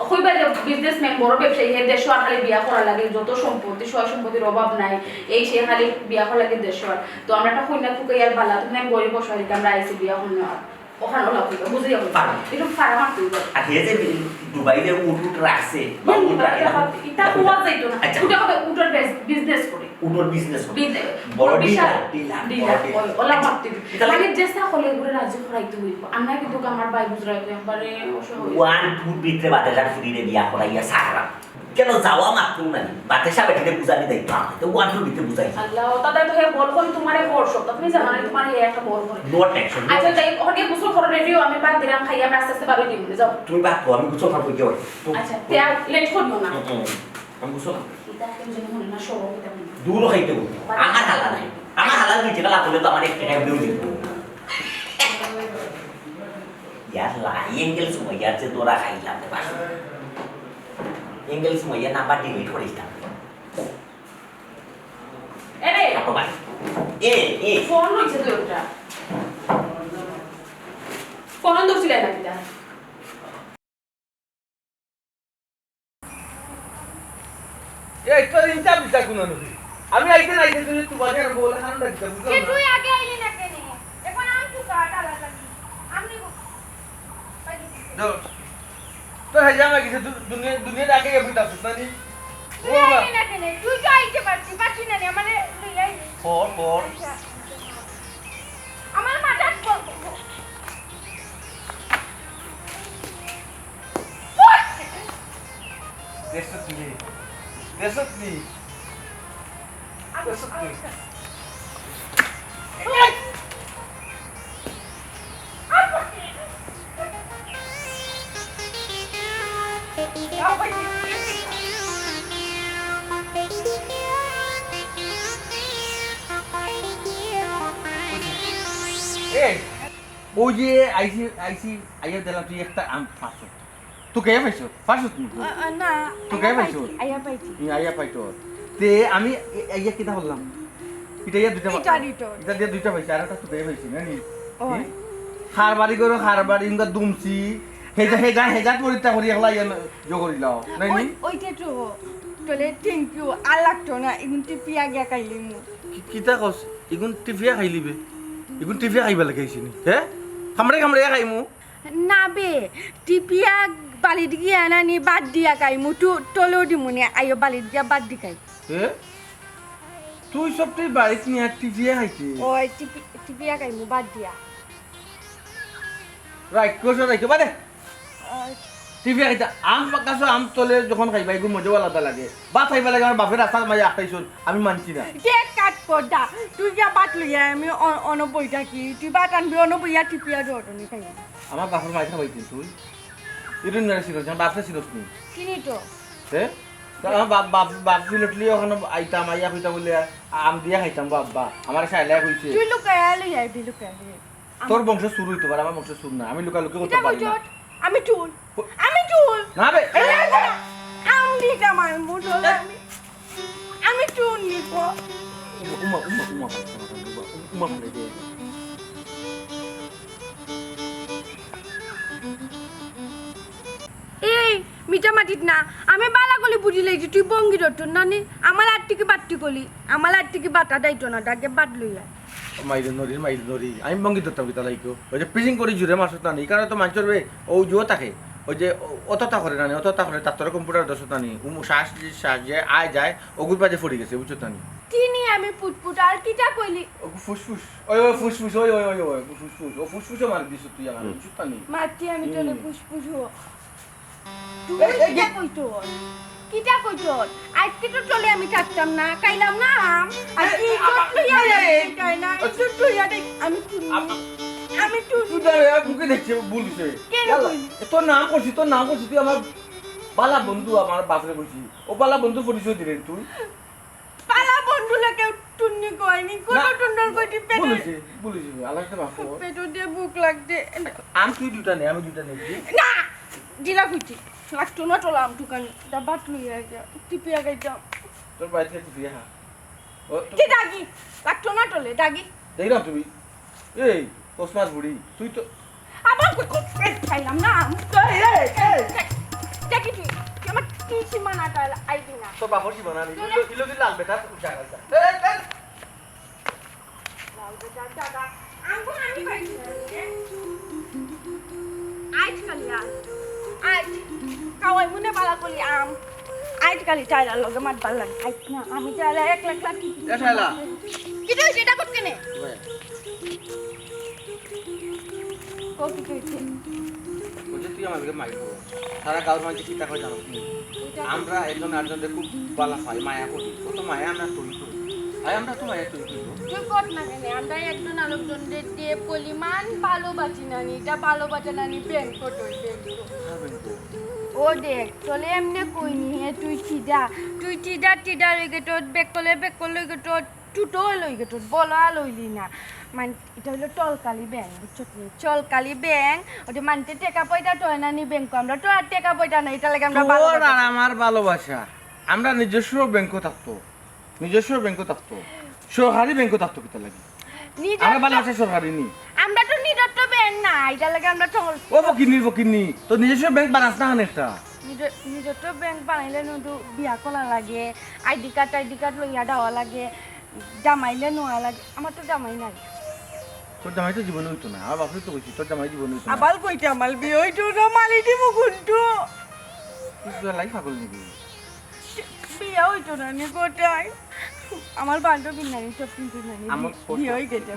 কইবায় যে বিজনেসম্যান, বড় ব্যবসায়ী, হে দেশো আর খালি বিয়া করা লাগে, যত সম্পত্তি, সয় সম্পত্তির অভাব নাই, এই সে খালি বিয়া করা লাগে দেশো আর। তো আমরা একটা কইনা তুকাইয়ার বালা, তুমি আমি গরিব অসহায়, আমরা আইছি বিয়া করার। ওখান ওলা কইবা, বুঝে যাবো। পারো। একটু ফাড়া মারতে হইব। আর হে যে দুবাইতে উট উট রাখছে, বা উট রাখে না। ইটা কোয়া যাইতো না। আচ্ছা। উটা হবে উটর বিজ-, বিজনেস করে। উটর বিজনেস করে। বিজনেস। বড় বিশাল ডিলার, ডিলার, ডিলার, বড় ডিলার। ওই, ওলা মারতে হইব। ইটা লাগে। মানে চেষ্টা করলে এগুলো রাজি করাইতে হইব। আমরা কিন্তু আমার ভাই বুঝরা একবারে অসহায়। ওয়ান টু ভিতরে বাদে যার ফুরিরে বিয়া করাইয়া সারা। কেন যাওয়া মাত্র নাই? বাতেশা বেটিরে বুঝানি দায়িত্ব আমার। তো ওয়ান টু ভিতরে বুঝাই। আল্লাহ, ও তাতে তো হে বল করি তোমারে বল সব। তুমি জানো না তোমার হে একটা বল করে। No tension, no আচ্ছা, tension। যাই, ওখানে গোসল করো, রেডি হও, আমি বাদ দিলাম, খাই, আমরা আস্তে আস্তে বারোই দিন, যাও। তুমি বাদ দাও, আমি গোসল খাবো, কি হয়? তো আচ্ছা, তে আর লেট করিও না। হুম, হুম। আমি গোসল খাবো। এটা কেউ যেন মনে না, সরো, এটা মনে না। দূরও খাইতে বলতো। বাদ আমার হালা নাই। আমার হালা দুই টাকা লাভ হলে তো আমার এক টাকা এমনিও দিত। ইয়াল্লা, এঙ্গেল সুমাইয়ার যে দৌড়া খাইলাম রে বাসু। এঙ্গেল সুমাইয়ার নাম্বার ডিলিট করিস না। এরে। কাটো ভাই। এ, এ। ফোন হইছে তো একটা। ফোন ধরছিলে না কিতা? এই তো ইন্টারভিউ তা কোন নাকি? আমি আইতে না আইতে তুমি তোমাকে আর বলে হান লাগতে বুঝলাম কে না। তুই আগে আইলি না কেনে? এখন আমি তো কাটা লাগি। আমি দাও। তো হে জানা গেছে দু-, দুনিয়া, দুনিয়ার আগে এমন তা বুঝতা নি? তুই ও মা। আইলি না কেনে? তুই তো আইতে পারতি, পারতি না নি? আমারে লই আইলি। পর, পর। আচ্ছা। আমার মাথা ক-, ক-, ক-, দেশত নি। দেশত নি। দেশত নি। ওই যে আইছি, আইছি, আইয়া দিলাম তুই একটা আম পাঁচশো। তুই কে পাইছো? পাঁচশো তুমি? আ, আ, না, তুই আইয়া কে পাইছো? পাইছি, আইয়া পাইছি। ই, আইয়া পাইছো। তে আমি এ-, আইয়া কিতা করলাম? এটা ইয়া দুইটা পা-, এটা দুইটা। এটা দিয়ে দুইটা পাইছি, আর একটা তুই কে পাইছি, না নি? ওই। হুম? হারবারি করো, হারবারি, ইনকা দুমছি। হেজা, হেজা, হেজা পরিত্যাগ করি একলা ইয়া জো করিলাও, না নি? ওই, ওইটা তো। তোলে thank you, আর লাগতো না, এগুন টিপিয়া গিয়া খাইলিমু। কি, কিতা কস? ইগুন টিপিয়া খাইলিবে? ইগুন টিপিয়া খাইবার লাগি আইছে নি? হে? কামড়ে কামড়ে খাইমু? না বে, টিপিয়া বালিত গিয়া না নি বাদ দিয়া খাইমু, তু-, তোলেও দিমু নি, আইও বালিত গিয়া বাদ দি খাই। হে? তুই সব তুই বাড়িত নিয়া টিপিয়া খাইতে? ওই টিপি-, টিপিয়া খাইমু বাদ দিয়া। রাইখো, সব রাইখো, বাদে। ওই। টিপিয়া খাইতা, আম পাকাছো, আম তোলে যখন খাইবা, এগুর মজাও আলাদা লাগে। ভাত খাইবা লাগে, আমার বাপে রাস্তাত মাঝে আটকাইছইন, আমি মানছি না। কে কাট কর দা, তুই গিয়া ভাত লইয়া, আমি অ-, অনো বই থাকি, তুই ভাত আনবি, অনো বইয়া টিপিয়া দরটনি খাইবি। আমার বাপর মাইর খাবাইতে তুই? ইরুন না ছিলস, আমার বাপরে ছিলস নি? চিনি তো। হে? তা আমার বাপ, বাপ, বাপ সিলেটলি ওখানে আইতাম, আইয়া কইতা বলে, আম দিয়া খাইতাম বা আব্বা। আমার সাইলা কইছে। তুই লুকাইয়া লই আইবি, লুকাইয়া লই আইবি। তোর বংশ চুর হইতে পারে, আমার বংশ চুর না। আমি লুকালুকি করতে কিতা পারি না। কইছস? আমি চুর। প- আমি চুর। না বে। এই, এই, এই, আম দিতাম আমি, বুঝলো না আমি। আমি চুর নিব। উমা, উমা, উমা, উমা, উমা, উমা, উমা, উমা, উমা, এই, মিছা মাতিস না। আমি বালা করি বুঝিলাই যে তুই বঙ্গি দত্তর নানি। আমার আত্তিকি বাত্তি কলি। আমার আত্তিকি বাতা দাইতো না, ডাকে বাদ লইয়া। মাইরে নরি, মাইরে নরি। আমি বঙ্গি দত্তর কিতা লাইকো? ওই যে পিজিং করি জুরে মারছত নানি। এই কারণে তো মানছর বে, ও জুয়ো থাকে। ওই যে ও-, অততা করে নানি, অততা করে, তার তোর কম্পিউটার দছত নানি। উমু শ্বাস যে, শ্বাস যে আয় যায়, ওগুর পাশে পড়ি গেছে, বুঝছত নানি? চিনি আমি পুটপুট, আর কিতা কইলি? ও ফুসফুস। ওই, ওই ফুসফুস, ওই, ওই, ওই, ওই, ফুসফুস। ও ফুসফুসও মারি দিছ তুই আমার, হুম। বুঝছত নানি? মারছি আমি তোরে হুম। ফুসফুস ও। তুই এই, এই, কিতা এই। কইতর? কিতা কইতর? আজকে তো চলে আমি থাকতাম না, খাইলাম না আম। আর এই, কি আবার, করতে এই, এই, এই। খাই না? আচ্ছা। একটু তুই আর দেখ, আমি চুন্নি। আবার। আমি চুন্নি। তুই দাঁড়া, মুখে দেখছে, ভুল হইছে। কেন ইয়াল্লা, ভুল? এ, তোর নাম করছি, তোর নাম করছি, তুই আমার বালা বন্ধু, আমার বাপরে কইছি। ও বালা বন্ধু পরিচয় দিলে তুই? বালা বন্ধু লোকে টুন্নি কয়নি, কোন না, টুন্ডর কইটি পেটে। ভুল হইছে, ভুল হইছে, আল্লাহ একটা মাফ কর। পেটে দিয়ে ভুক লাগতে। আম তুই দুটা নে, আমি দুটা নেই। না, দিলা কইটি। লাগতো না তোলা আম দোকানে। দা বাট লইয়া যা, টিপিয়া গাই যাও। তোর বাড়ি থেকে টিপিয়া খা। ও, তো কি দাগি? লাগতো না তোলে, দাগি। দেখলাম তুমি। এই, তসমাস বুড়ি, তুই তো আবার কই, কই, কই, খাইলাম না। এই, এই, এই। দেখি তুই, তুই আমার কি সীমানাটা আইবি না। তোর বাপর সীমানা নেই। তোর ইলো, ইলো কি লাল বেটা, তুই জায়গা যা। এই, এই। লাল বেটার জায়গা। আঙ্গুল আমি পাইছি না রে। আইজ কালি আম। আইজ। কাওয়াই মনে বালা কলি আম। আইজ কালি চাইলার লগে মাত বালা লাগে। আইজ না, আমি চাইলা এক লাখ লাখ কি এ শালা। কি তো সেটা করতে নে? ওই। ও কি কইছে? বলছে, "তুই আমার লগে মাইর কর।" সারা গাঁওর মাঝে কিতা কয় জানো তুমি? এটা আমরা একজন আরেকজনরে খুব বালা পাই, মায়া করি। কত মায়া আমরা তৈরি করি। আর আমরা তো মায়া তৈরি করবো। তুই কর না কেনে? আমরা একজন আরেকজনরে যে পরিমাণ ভালোবাসি নানি, এটা ভালোবাসা নানি ব্যাংক কত ব্যাংক। হ্যাঁ, ব্যাংক। ও দেখ, চলে এমনে কইনি হে, তুই চিদা, তুই চিদা চিদা লইগে তোর বেকলে বেকল লইগে তোর টুটো লইগে তোর বলা লইলি না। মানে, এটা হইলো টলকালি ব্যাংক, বুঝছত নি? চলকালি ব্যাংক, ওই যে মানতে টেকা পয়সা তো না নি ব্যাংক, আমরা তো আর টেকা পয়সা নাই, এটা লাগে আমরা তোর ভালোবাসা। আর আমার ভালোবাসা, আমরা নিজস্ব ব্যাংকও থাকতো, নিজস্ব ব্যাংকও থাকতো, সরকারি ব্যাংকও থাকতো, কিতা লাগে? নিজস্ব আমরা ভালোবাসা সরকারি নি। আমরা তো নিজস্ব ব্যাংক না, এটা লাগে আমরা তো ও ফকিন্নি, ফকিন্নি, তো নিজস্ব ব্যাংক বানাস না কেনে একটা? নিজ-, নিজস্ব ব্যাংক বানাইলে নু তো বিয়া করা লাগে, আইডি কার্ড, আইডি কার্ড লইয়া দেওয়া লাগে, জামাইলে নেওয়া লাগে। আমার তো জামাই নাই। তোর জামাই তো জীবনে হইতো না। আমার বাপরে তো কইছি, তোর জামাই জীবনে হইতো না। আবার কইতে আমার বিয়ে হইতো না, মালি দিব কুন্টু। তুই তো লাই পাগল নিবি। বিয়ে হইতো না নি কোথায়? আমার বান্ধবী নাই, সব কিন্তু নাই। আমার বি-, বিয়ে হয়ে গেছে।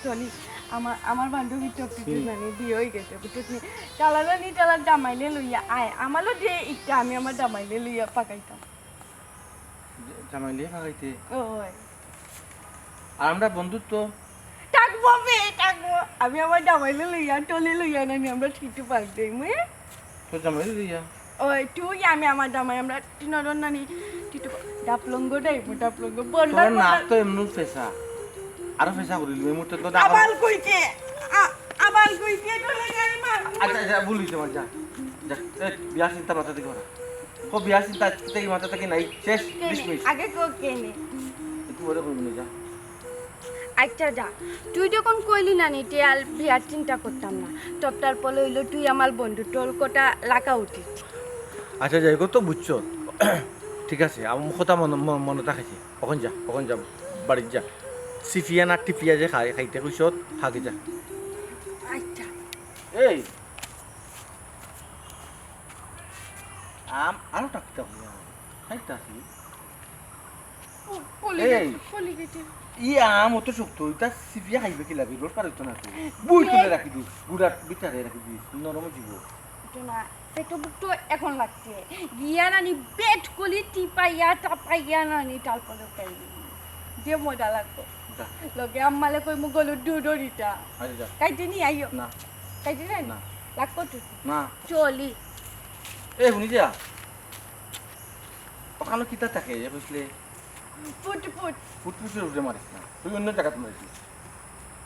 চলি, আমার, আমার বান্ধবী সব কিন্তু হুম। নাই, বিয়ে হয়ে গেছে। বুঝছিস নি? তালালা নি তালা জামাইলে লইয়া আয়। আমারও যে ইচ্ছা, আমি আমার জামাইলে লইয়া পাকাইতাম। জামাইলে পাকাইতে? ওই। আর আমরা বন্ধুত্ব? থাকবো বে, থাকবো। আমি আমার জামাইলে লইয়া, টলে লইয়া না নি, আমরা টিটু পার্ক যাইমু, হ্যাঁ? তোর জামাইলে লইয়া? ওই, তুই, আমি, আমার জামাই, আমরা তিনজন নানি, টিটু, ডাবলঙ্গ যাইমু, ডাবলঙ্গ, বন্ডা, তোর নাক বন্ডা। তো এমন ফেসা। আরো ফেসা করিলি, এই মুহূর্তে তো ডাবল আবার কইছে, আ-, আবার আচ্ছা, আচ্ছা, ভুল অইছে আমার, যা। যা, এই, বিয়ার চিন্তা মাথা থাকি হরা। ও বিয়ার চিন্তা আইজ থাকি মাথা থাকি নাই, শেষ, কেনে? বিশ মিনিট। আগে কও কেনে? একটু পরে কইবো নি, যা। আচ্ছা যা, তুই যখন কইলি না নি, তে আর বিয়ার চিন্তা করতাম না। তবতার পরে অইলো তুই আমার বন্ধু, তোর কথা লাগা উচিত। আচ্ছা, যাই হোক, তো বুঝছো। ঠিক আছে, আমার কথা মন-, মন-, মনো থাকছে। অখন যা, অখন যা, বাড়িত যা। সিফিয়া না টিপিয়া যে খাই, খাইতে কইছত, খাগে যা। আচ্ছা। এই, আম, আরো টাকতে হবে। খাইতে আসি। ও, কলি এই। গেছে, কলি গেছে। ই আম অত শক্ত, ইটা সিফিয়া খাইবে কিলা, রস পারতো না তো। বই তুলে রাখি দিস, গুড়ার ভিতরে রাখি দিস, নরম অইযিবো। ইটা না, পেটো ভুক তো এখন লাগছে। গিয়া নানি পেট কলি টিপাইয়া, টাপাইয়া নানি তারপরে খাইবি। যে মজা লাগবো। যা। লগে আম্মালে কইমু গরুর দুধর ইটা। আচ্ছা, যা। কাইটে নি আইও। না। কাইটে নি? না। লাগবো তো। না। চলি। এ, হুনি যা। অখানো কিতা থাকে, এ বুঝলে? ফুটফুট। ফুটফুটের উপরে মারিস না। তুই অন্য জায়গাতে মারিস না।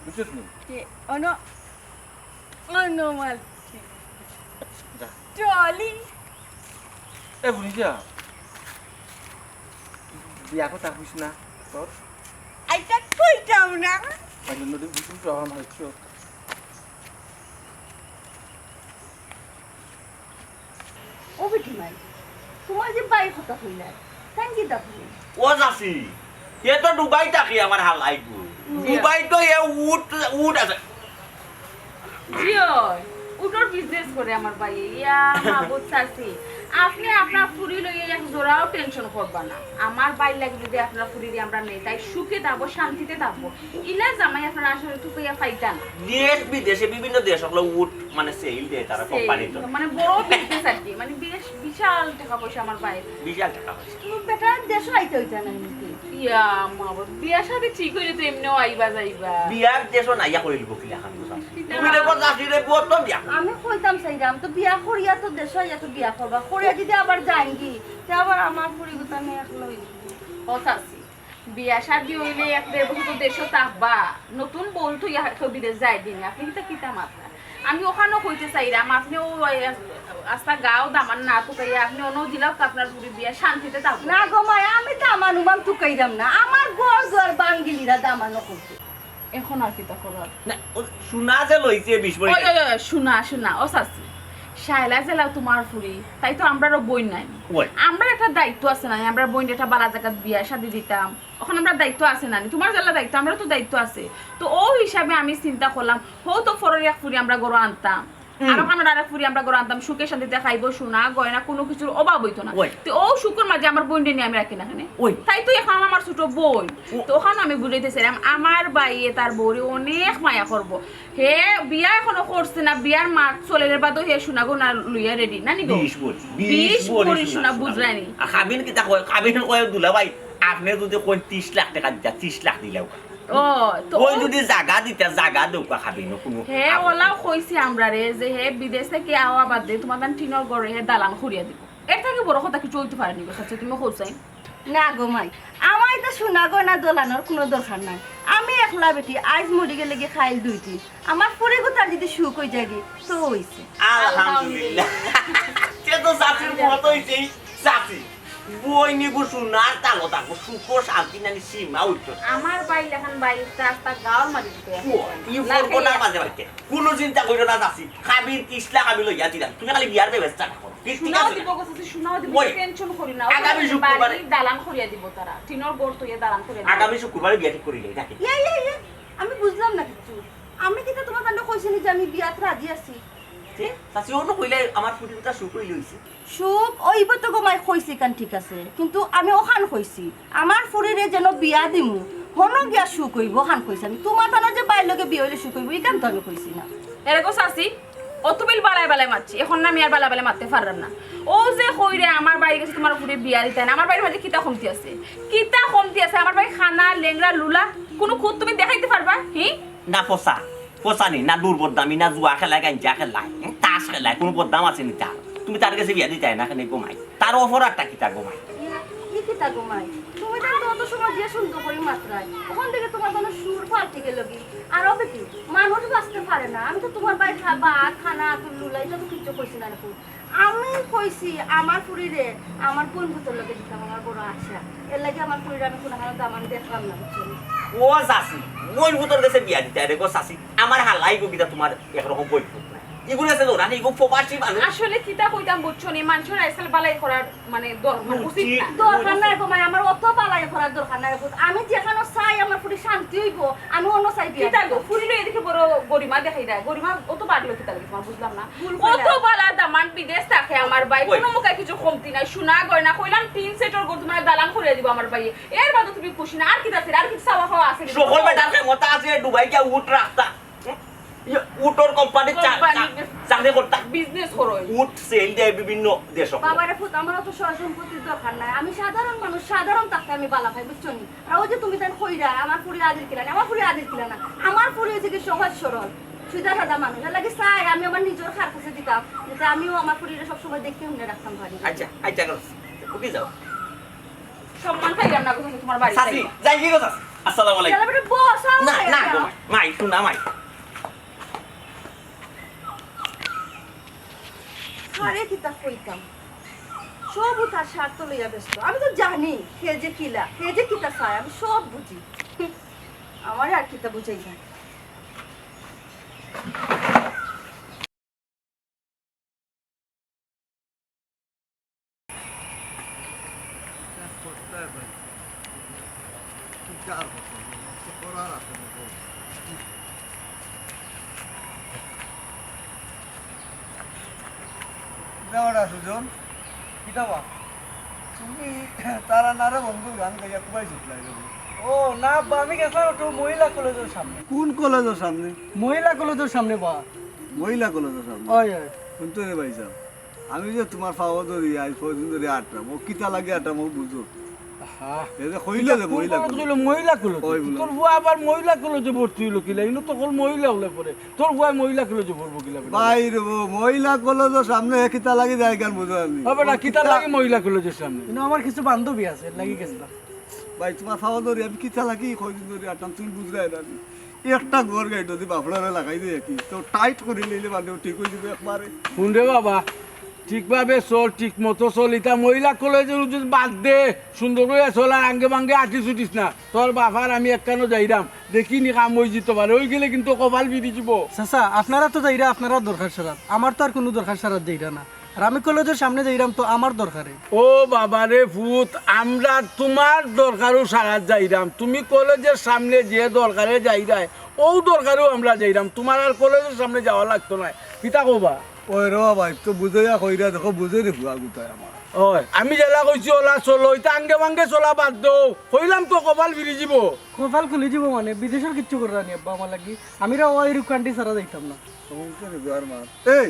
বুঝছিস নি? কে? অন্য, অন্য মারছি। যা। চলি। এ, হুনি যা। বিয়া কথা কইস না। তোর? আইটা কইতাম না। আইটা নদী বুঝছিস তো, আমার হচ্ছে। ও বেটি মাই, তুমার যে ভাইর কথা কইলায়, তাইন কিতা কইলা? ও চাচি, এ তো দুবাই থাকে আমার হালাইগু। হুম। দুবাই তো এ উট, উট আছে। জি অয়, উটর business করে আমার ভাইয়ে। ইয়া, মাবুদ চাচি, আপনে আপনার ফুরি লইয়া এক জরাও tension করবা না। আমার ভাইর লাগি যদি আপনার ফুরিরে আমরা নেই, তাই সুখে থাকবো, শান্তিতে থাকবো। ইলা জামাই আপনারা আসলে তুকাইয়া পাইতা না। দেশ বিদেশে বিভিন্ন দেশ অকলো উট মানে sale দেয় তারা sale, কোম্পানিত। মানে বড় business আর কি, মানে বিদেশ বিশাল টাকা পয়সা আমার ভাইর। বিশাল টাকা পয়সা। তুমি বেটা দেশো আইতে অইতা না এমনিতে। ইয়া মাবুদ, বিয়া শাদি ঠিক অইলে তো এমনেও আইবা যাইবা। বিয়ার দেশো না ইয়া করিলিব কিলা খান বুঝা। কিতা? তুমি দেখো চাচিরে বউত তো বিয়া। আমি কইতাম চাইরাম তো বিয়া করিয়া তো দেশো আইয়া তো বিয়া করবা। করিয়া যদি আবার যাইন কি, তে আবার আমার ফুরি গুতা আমি একলা অইযিমু। ও চাচি, বিয়া শাদি অইলে এক দেড় বছর তো দেশো থাকবা, নতুন বউ তো ইয়া কেউ বিদেশ যায় দিন, আপনে কিতা কিতা মাতরা? আমি অখানও কইতে চাইরাম, আপনে ও আস্তা গাঁও দামান না তুকাইয়া, আপনে অনো দিলাও আপনার ফুরি বিয়া শান্তিতে থাকবো। না গো মাই, আমি দামান উমান তুকাইরাম না, আমার ঘর দুয়ার ভাঙ্গিলিরা দামানো করতে। এখন আর কিতা করার? না, ও সোনা যে লইছে বিশ ভরি। ওই, ওই, ওই, সোনা, সোনা, ও চাচি, শায়লা যেলা তুমার ফুরি, তাই তো আমরারও বইন নানি। ওই। আমরার একটা দায়িত্ব আছে না, আমরার বইনরে একটা বালা জাগাত বিয়া শাদি দিতাম। অখন আমরার দায়িত্ব আছে না নি? তুমার যেলা দায়িত্ব, আমরারও তো দায়িত্ব আছে। তো অউ হিসাবে আমি চিন্তা করলাম, হউ তো পরর এক ফুরি আমরা ঘরো আনতাম। হুম। আর অখানর আরেক ফুরি আমরা ঘরো আনতাম, সুখে শান্তিতে খাইবো, সোনা, গয়না, কুনু কিছুর অভাব অইতো না। ওই। তো অউ সুখর মাঝে আমার বইনরে নি আমি রাখি না কেনে? ওই। তাই তো অখন আমার ছোট বইন। ও- তো অখান আমি বুঝাইতে চাইরাম, আমার ভাইয়ে তার বউরে অনেক মায়া করবো। হে বিয়া অখনো করছে না, বিয়ার মাত চলের বাদেউ হে সোনা গয়না লইয়া ready, না নি গো? বিশ ভরি, বিশ বিশ ভরি ভরি সোনা, সোনা সোনা। বুঝরায় নি? আর খাবিন কিতা কয়? খাবিন কয় দুলাভাই, আপনে যদি কইন ত্রিশ লাখ টেকা দিতা, ত্রিশ লাখ দিলাও। ও, তো অউ ও যদি জাগা দিতা, জাগা দেউক্কা খাবিনো কুনু হে আপত্তি অলাও নাই। কইছে আমরারে যে হে বিদেশ থাকি আওয়া বাদে তুমার তান টিনর ঘরো হে দালান করিয়া দিবো। এর থাকি বড় কথা কিচ্ছু অইতে পারে নি গো, চাচি, তুমি কও চাইন। না গো মাই, আমার ইতা সোনা গয়না দলানোর কুনু দরকার নাই। আমি একলা বেটি, আইজ মরি গেলেগি কাইল দুই দিন। আমার ফুরি গুতার যদি সুখ অই যায়গি, তো অইছে। আলহামদুলিল্লাহ। তে তো চাচির মত অইছে, চাচি। বইনিগু সোনার তালো থাকবো, সুখ শান্তি নানি সীমা অইতো না। আমার ভাই লাখান ভাই আস্তা গাঁওর মাঝে দিতে আছে। ও, ই ফোন কোনার মাঝে বাইতে। কুনু চিন্তা করিও না চাচি, খাবিন ত্রিশ লাখ আমি লইয়া দিরাম, তুমি খালি বিয়ার ব্যবস্থা করো। ঠিক, ঠিক সোনাও আছে? দিবো গো চাচি, সোনাও দিবো, ওই, tension করিও না। আগামী ওই শুক্রবারে বাড়ি দালান করিয়া দিবো তারা, টিনর ঘর তো ইয়া দালান করিয়া দিবো। আগামী শুক্রবারে বিয়া ঠিক করিলাই নাকি? ইয়া, ইয়া, ইয়া, আমি বুঝলাম না কিচ্ছু। আমি কিতা তুমার তানরে কইছি নি যে আমি বিয়াত রাজি আছি? তে, চাচি, অনো কইলে আমার ফুরির কথা সুখ অইলে অইছে। সুখ অইবো তো গো মাই কইছি ইখান ঠিক আছে, কিন্তু আমি অখান কইছি, আমার ফুরিরে যেন বিয়া দিমু, হনো গিয়া সুখ অইবো, অখান কইছি আমি। তুমার তানর যে ভাইর লগে বিয়া অইলে সুখ অইবো, ইখান তো আমি কইছি না। এরে গো চাচি, অতবিল বালায় বালায় মাতছি, অখন না আমি আর বালায় বালায় মাততে পাররাম না। অউ যে কইরে আমার ভাইর গেছে তুমার ফুরির বিয়া দিতায় না, আমার ভাইর মাঝে কিতা কমতি আছে? কিতা কমতি আছে? আমার ভাই কানা, লেংড়া, লুলা, কুনু খুঁত তুমি দেখাইতে পারবা? হি? না পচা, পচানি, না দুর্বদনামি, না জুয়া খেলায়, গাঞ্জা খেলায়, হুম, তাস খেলায়, কুনু বদনাম আছে নি তার? তুমি তার গেছে বিয়া দিতায় না কেনে গো মাই? তার অপরাধটা কিতা গো মাই? ইয়া, ই কিতা গো মাই? তুমি তান তো তো সময় যে সুন্দর করি মাতরায়, অখন দেখি তুমার যেন সুর পাল্টি গেলোগি। আর অবে কি, মানুষ বাঁচতে পারে না। আমি তো তুমার ভাইর খা-, ভাত, খানা, আতুর লুলা, ইতা তো কিচ্ছু কইছি না রে পুত। আমি কইছি আমার ফুরিরে আমার বইনপুতর লগে দিতাম, আমার বড় আশা। এরলাগি আমার ফুরিরে আমি কুনুখানো দামান দেখলাম না, বুঝছো নি? ও চাচি, বইনপুতর গেছে বিয়া দিতায় রে গো চাচি। আমার হালাই গো কিতা তুমার একরকম বইনপুত না। ইগুর গেছে দৌড়ানি, ইগু প্রবাসী মানুষ। আসলে কিতা কইতাম বুঝছো নি, মানষর আজকাল বালাই করার মানে দর-, মানে উচিত না। দরকার নাই গো মাই, আমার অত বালাই করার দরকার নাই। আমি যেখানো চাই আমার ফুরি শান্তি অইবো, আমি অন্য চাই বিয়া কিতা গো, দিতাম। ফুরি লই এদিকে বড় গরিমা দেখাই দেয়। গরিমা অত বাড়লো কিতা লাগি তুমার, বুঝলাম না। ভুল কইলা। অত বালা দামান বিদেশ থাকে আমার ভাই, কই? কুনু মুখে কিছু কমতি নাই। সোনা গয়না কইলাম, টিন সেটর ঘর তুমার দালান করিয়া দিবো আমার ভাই। এর বাদে তুমি খুশি না, আর কিতা আছে? আর কিছু চাওয়া পাওয়া আছে নি? সকল বেটার ক্ষমতা আছে, দুবাই গিয়া উট রাখতা। ইয়ে, উটর কোম্পানির চা-, কোম্পানি চা-, বিজ-, চাকরি করতা। বিজনেস করো। উট সেল দেয় বিভিন্ন দেশো। বাবারে পুত, আমার অত সয় সম্পত্তির দরকার নাই। আমি সাধারণ মানুষ, সাধারণ থাকতে আমি বালা পাই, বুঝছো নি? আর ওই যে তুমি তাই কইরা, আমার ফুরি আদিল কিলা না, আমার ফুরি আদিল কিলা না। আমার ফুরি অইছে কি সহজ সরল, সিধা সাদা মানুষ। এরলাগি চাই আমি আমার নিজর খার কাছে দিতাম, যাতে আমিও আমার ফুরিরে সবসময় দেখে হুনে রাখতাম পারি। আচ্ছা, আচ্ছা, করো। ওকে যাও। সম্মান পাইলাম না কোথাও তুমার বাড়ি চাচি, থাকি। যাই কি গো চাচি? আসসালামু আলাইকুম। গেলে বেটা বস, আও না, না, না। গো, মাই, একটু না, মাই। আরে কিতা কইতাম, সব তার স্বার্থ লইয়া ব্যস্ত। আমি তো জানি হে যে কিলা, হে যে কিতা চায়, আমি সব বুঝি। আমারে আর কিতা বুঝাই যায়? বেওয়াটা সুজন, কিতা বা? তুমি তারা নারে বন্ধু গান গাইয়া কুবাই জিতলাই রে। ও না আব্বা, আমি গেছিলাম একটু মহিলা কলেজের সামনে। কোন কলেজের সামনে? মহিলা কলেজের সামনে বা। মহিলা কলেজের সামনে? ওই, ওই। শুনতো রে ভাই সাহেব, আমি যে তুমার পাও ধরি আজ কয়দিন ধরি আটরাম, ও কিতা লাগি আটরাম ও বুঝো? হ্যাঁ। এ যে কইলে যে মহিলা কলেজ। কইলো মহিলা কলেজ। ওই বলে। তোর ফুয়া আবার মহিলা কলেজে ভর্তি অইলো কিলা? ইনো তো অকল মহিলা অকলে পড়ে। তোর ফুয়া মহিলা কলেজে পড়বো কিলা বেটা? ভাই রে, ও মহিলা কলেজের সামনে এ কিতা লাগি যায় গান বুঝো আমি। হবে না, ও কিতা কিতা লাগি মহিলা কলেজের সামনে? ইনো আমার কিছু বান্ধবী আছে, লাগি গেছে না। ভাই, তুমার পাও ধরি আমি কিতা লাগি কয়দিন ধরি আটরাম, তুমি বুঝরায় না। একটা ঘর গাড়ি যদি বাফড়ারে লাগাই দেয় কি, তো টাইট করি লইলে বাদে ঠিক অই যাবে একবারে। হুন রে বাবা, ঠিকভাবে চল, ঠিক মতো চল। ইতা মহিলা কলেজর যদি বাদ দে, সুন্দর করি চল, আর আঙ্গে বাঙ্গে আটিস উটিস না। তোর বাফ আর আমি একখানো যাইরাম, দেখি নি কাম অই যিতো পারে, অই গেলে কিন্তু কপাল ফিরি যিবো। চাচা, আপনারা তো যাইরা আপনারার দরকার সারাত, আমার তো আর কুনু দরকার সারাত যাইরা না। আর আমি কলেজর সামনে যাইরাম তো আমার দরকারে। ও বাবা রে ফুত, আমরা তুমার দরকারও সারাত যাইরাম, তুমি কলেজর সামনে যে দরকারে যাইরায়, অউ দরকারেও আমরা যাইরাম, তুমার আর কলেজর সামনে যাওয়া লাগতো নায়। কিতা কও বা? ওই রে বাবা, একটু বুঝাইয়া কইরা দেখো, বুঝে রে ফুয়া গুতায় আমার। ওই, আমি যেলা কইছি ওলা চলো, ইতা আঙ্গে বাঙ্গে চলা বাদ দেও। কইলাম তো কপাল ফিরি যিবো। কপাল খুলি যিবো মানে, বিদেশর কিচ্ছু কররা নি আব্বা আমার লাগি। আমি রে ওই রূপ কান্তি ছাড়া যাইতাম না। সমস্যা নেই, দুয়ার মার। এই,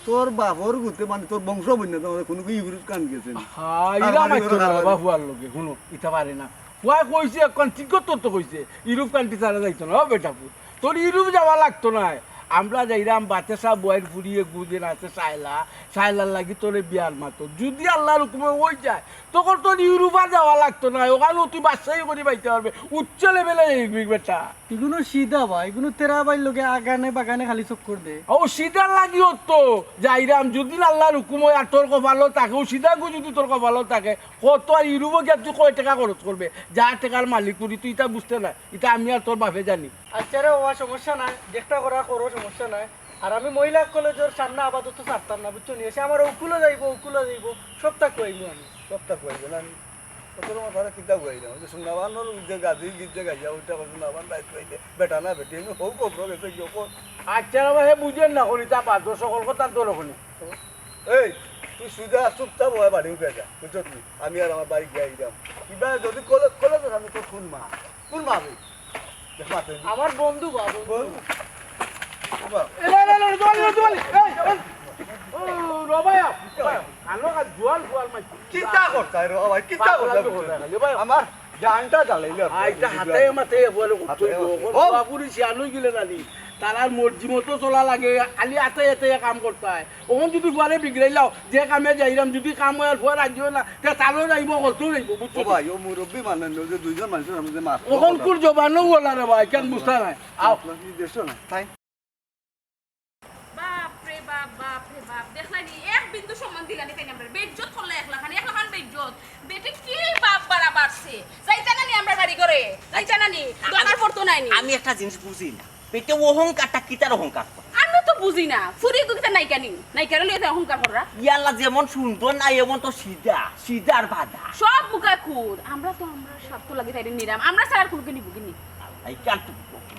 তোর বাপর গুতে মানে তোর বংশ বইন্য তো কুনু কি ইউরোপ কান গেছে নি? হ্যাঁ, তার ইলা মানে মাইতো ওরা না খারাপ বাবা লাগে। ফুয়ার লগে, হুনো, ইতা পারে না। ফুয়ায় কইছে, একখান ঠিক তো তো কইছে, ইউরোপ কান্ট্রি ছাড়া যাইতো না, ও বেটা পুত। তোর ইউরোপ যাওয়া লাগতো নায়। আমরা যাইরাম বাতেশা বুয়াইর ফুড়ি এগু যেন আছে শায়লা, শায়লার লাগি তোরে বিয়ার মাতো। যদি আল্লার হুকুমে অই যায়, তখন তোর ইউরোপ আর যাওয়া লাগতো নায়। ওখানেও তুই বাদশাহি করি পাইতে পারবে, উচ্চ লেভেলে যাইবি বেটা। ইগুনো সিধা বা, ইগুনো তেরা ভাইর লগে আগানে বাগানে খালি চক্কর দে। ও সিধার লাগিও তো যাইরাম, যদি আল্লার হুকুম অয় আর তোর কপালো থাকে, ও সিধাগু যদি তোর কপালো থাকে, কত আর ইউরোপো গিয়া তুই কয় টেকা খরচ করবে? যা টেকার মালিক করি তুই ইতা বুঝতে নায়, ইতা আমি আর তোর বাপে জানি। আচ্ছা রে বাবা, সমস্যা নাই, যেটা করা করো, সমস্যা নাই। আর আমি মহিলা কলেজর সামনে আপাতত ছাড়তাম না, বুঝছো নি? এসে আমার অকুলো যাইবো, অকুলো যাইবো, সবতা কইমু আমি। সবতা কইবে না আমি। তোর মাথারে কিতা কইলাম? ওই যে সুন্নাবানর যে গাজি গীত যে গাইয়া, ওইটা কইছে সুন্নাবান রাইত পাইলে, বেটা না বেটি, আমি হউ কবর গেছে গিয়ে কর। আচ্ছা বাবা, হে বুঝেন না, করি তা বাদ, সকল কথা তোর ওখানে। এই, তুই সুজা চুপচাপ হয়ে বাড়ি উঠে যা, বুঝছো তুই? আমি আর আমার বাইক যাই যাম। কিবা যদি কলে, কলে তো আমি তোর খুন মা, খুন মা আমি। দেখ মা তুই। আমার বন্ধু বা, বন্ধু। বন্ধু। বাবা। এ, লে, লে, লে, জোয়ালি, জোয়ালি, এই, এই। ও, রবায়া, রবায়া, কানো কা জোয়াল ফুয়াল মাই। কিতা করতায় রে ভাই, কিতা পাগল করতায়? লাগবে কথা খালি, ভাই। আমার জানটা জ্বালাইলে আপনি। আইতা হাতে মাতে বলে হাতে উঠতই গো, মাতে। ও। বাবুরি শিয়ালই গিলে জানি। তারার মর্জি মতো চলা লাগে, খালি আতে আতে কাম করতায়। অখন যুদি ফুয়ারে বিগড়াইলাও, যে কামে যাইরাম, যুদি কাম অয় আর ফুয়া রাজি অয় না, তে তারও যাইবো, করতেও যাইবো, বুঝছো? ও ভাই, ও মুরব্বি মানলেন না, ওই যে দুইজন মানুষের সামনে যে মাত অখনকুর জবানও বলা রে ভাই, কেন বুঝতা নায়? আও। আপনার কি দেশও না, তাই? বাপ রে বাপ, বাপ রে বাপ, দেখলায়নি, এক বিন্দু সম্মান দিলায়নি তাইন আমরারে। বেইজ্জত করলা একলাখান, একলাখান বেইজ্জত। বেটি কি বাপ বাড়া বাড়ছে? যাইতা না নি আমরার বাড়ি ঘরে? যাইতা না নি? দরকার পড়তো নায় নি? আমি একটা জিনিস বুঝি না। বেটি অহংকারটা কিতার অহংকার করে? আমি তো বুঝি না। ফুরি গুকিতা নায়িকা নি? নায়িকারে লইয়া তাই অহংকার কররা? ইয়াল্লা, যেমন সুন্দর না, এমন তো সিধা, সিধার বাধা। সব মুখা খুদ। আমরা তো আমরার স্বার্থ লাগি তাইরে নিরাম। আমরা ছাড়া আর কুনুকে নিবো কিনি? আল্লাহ, এই কার তো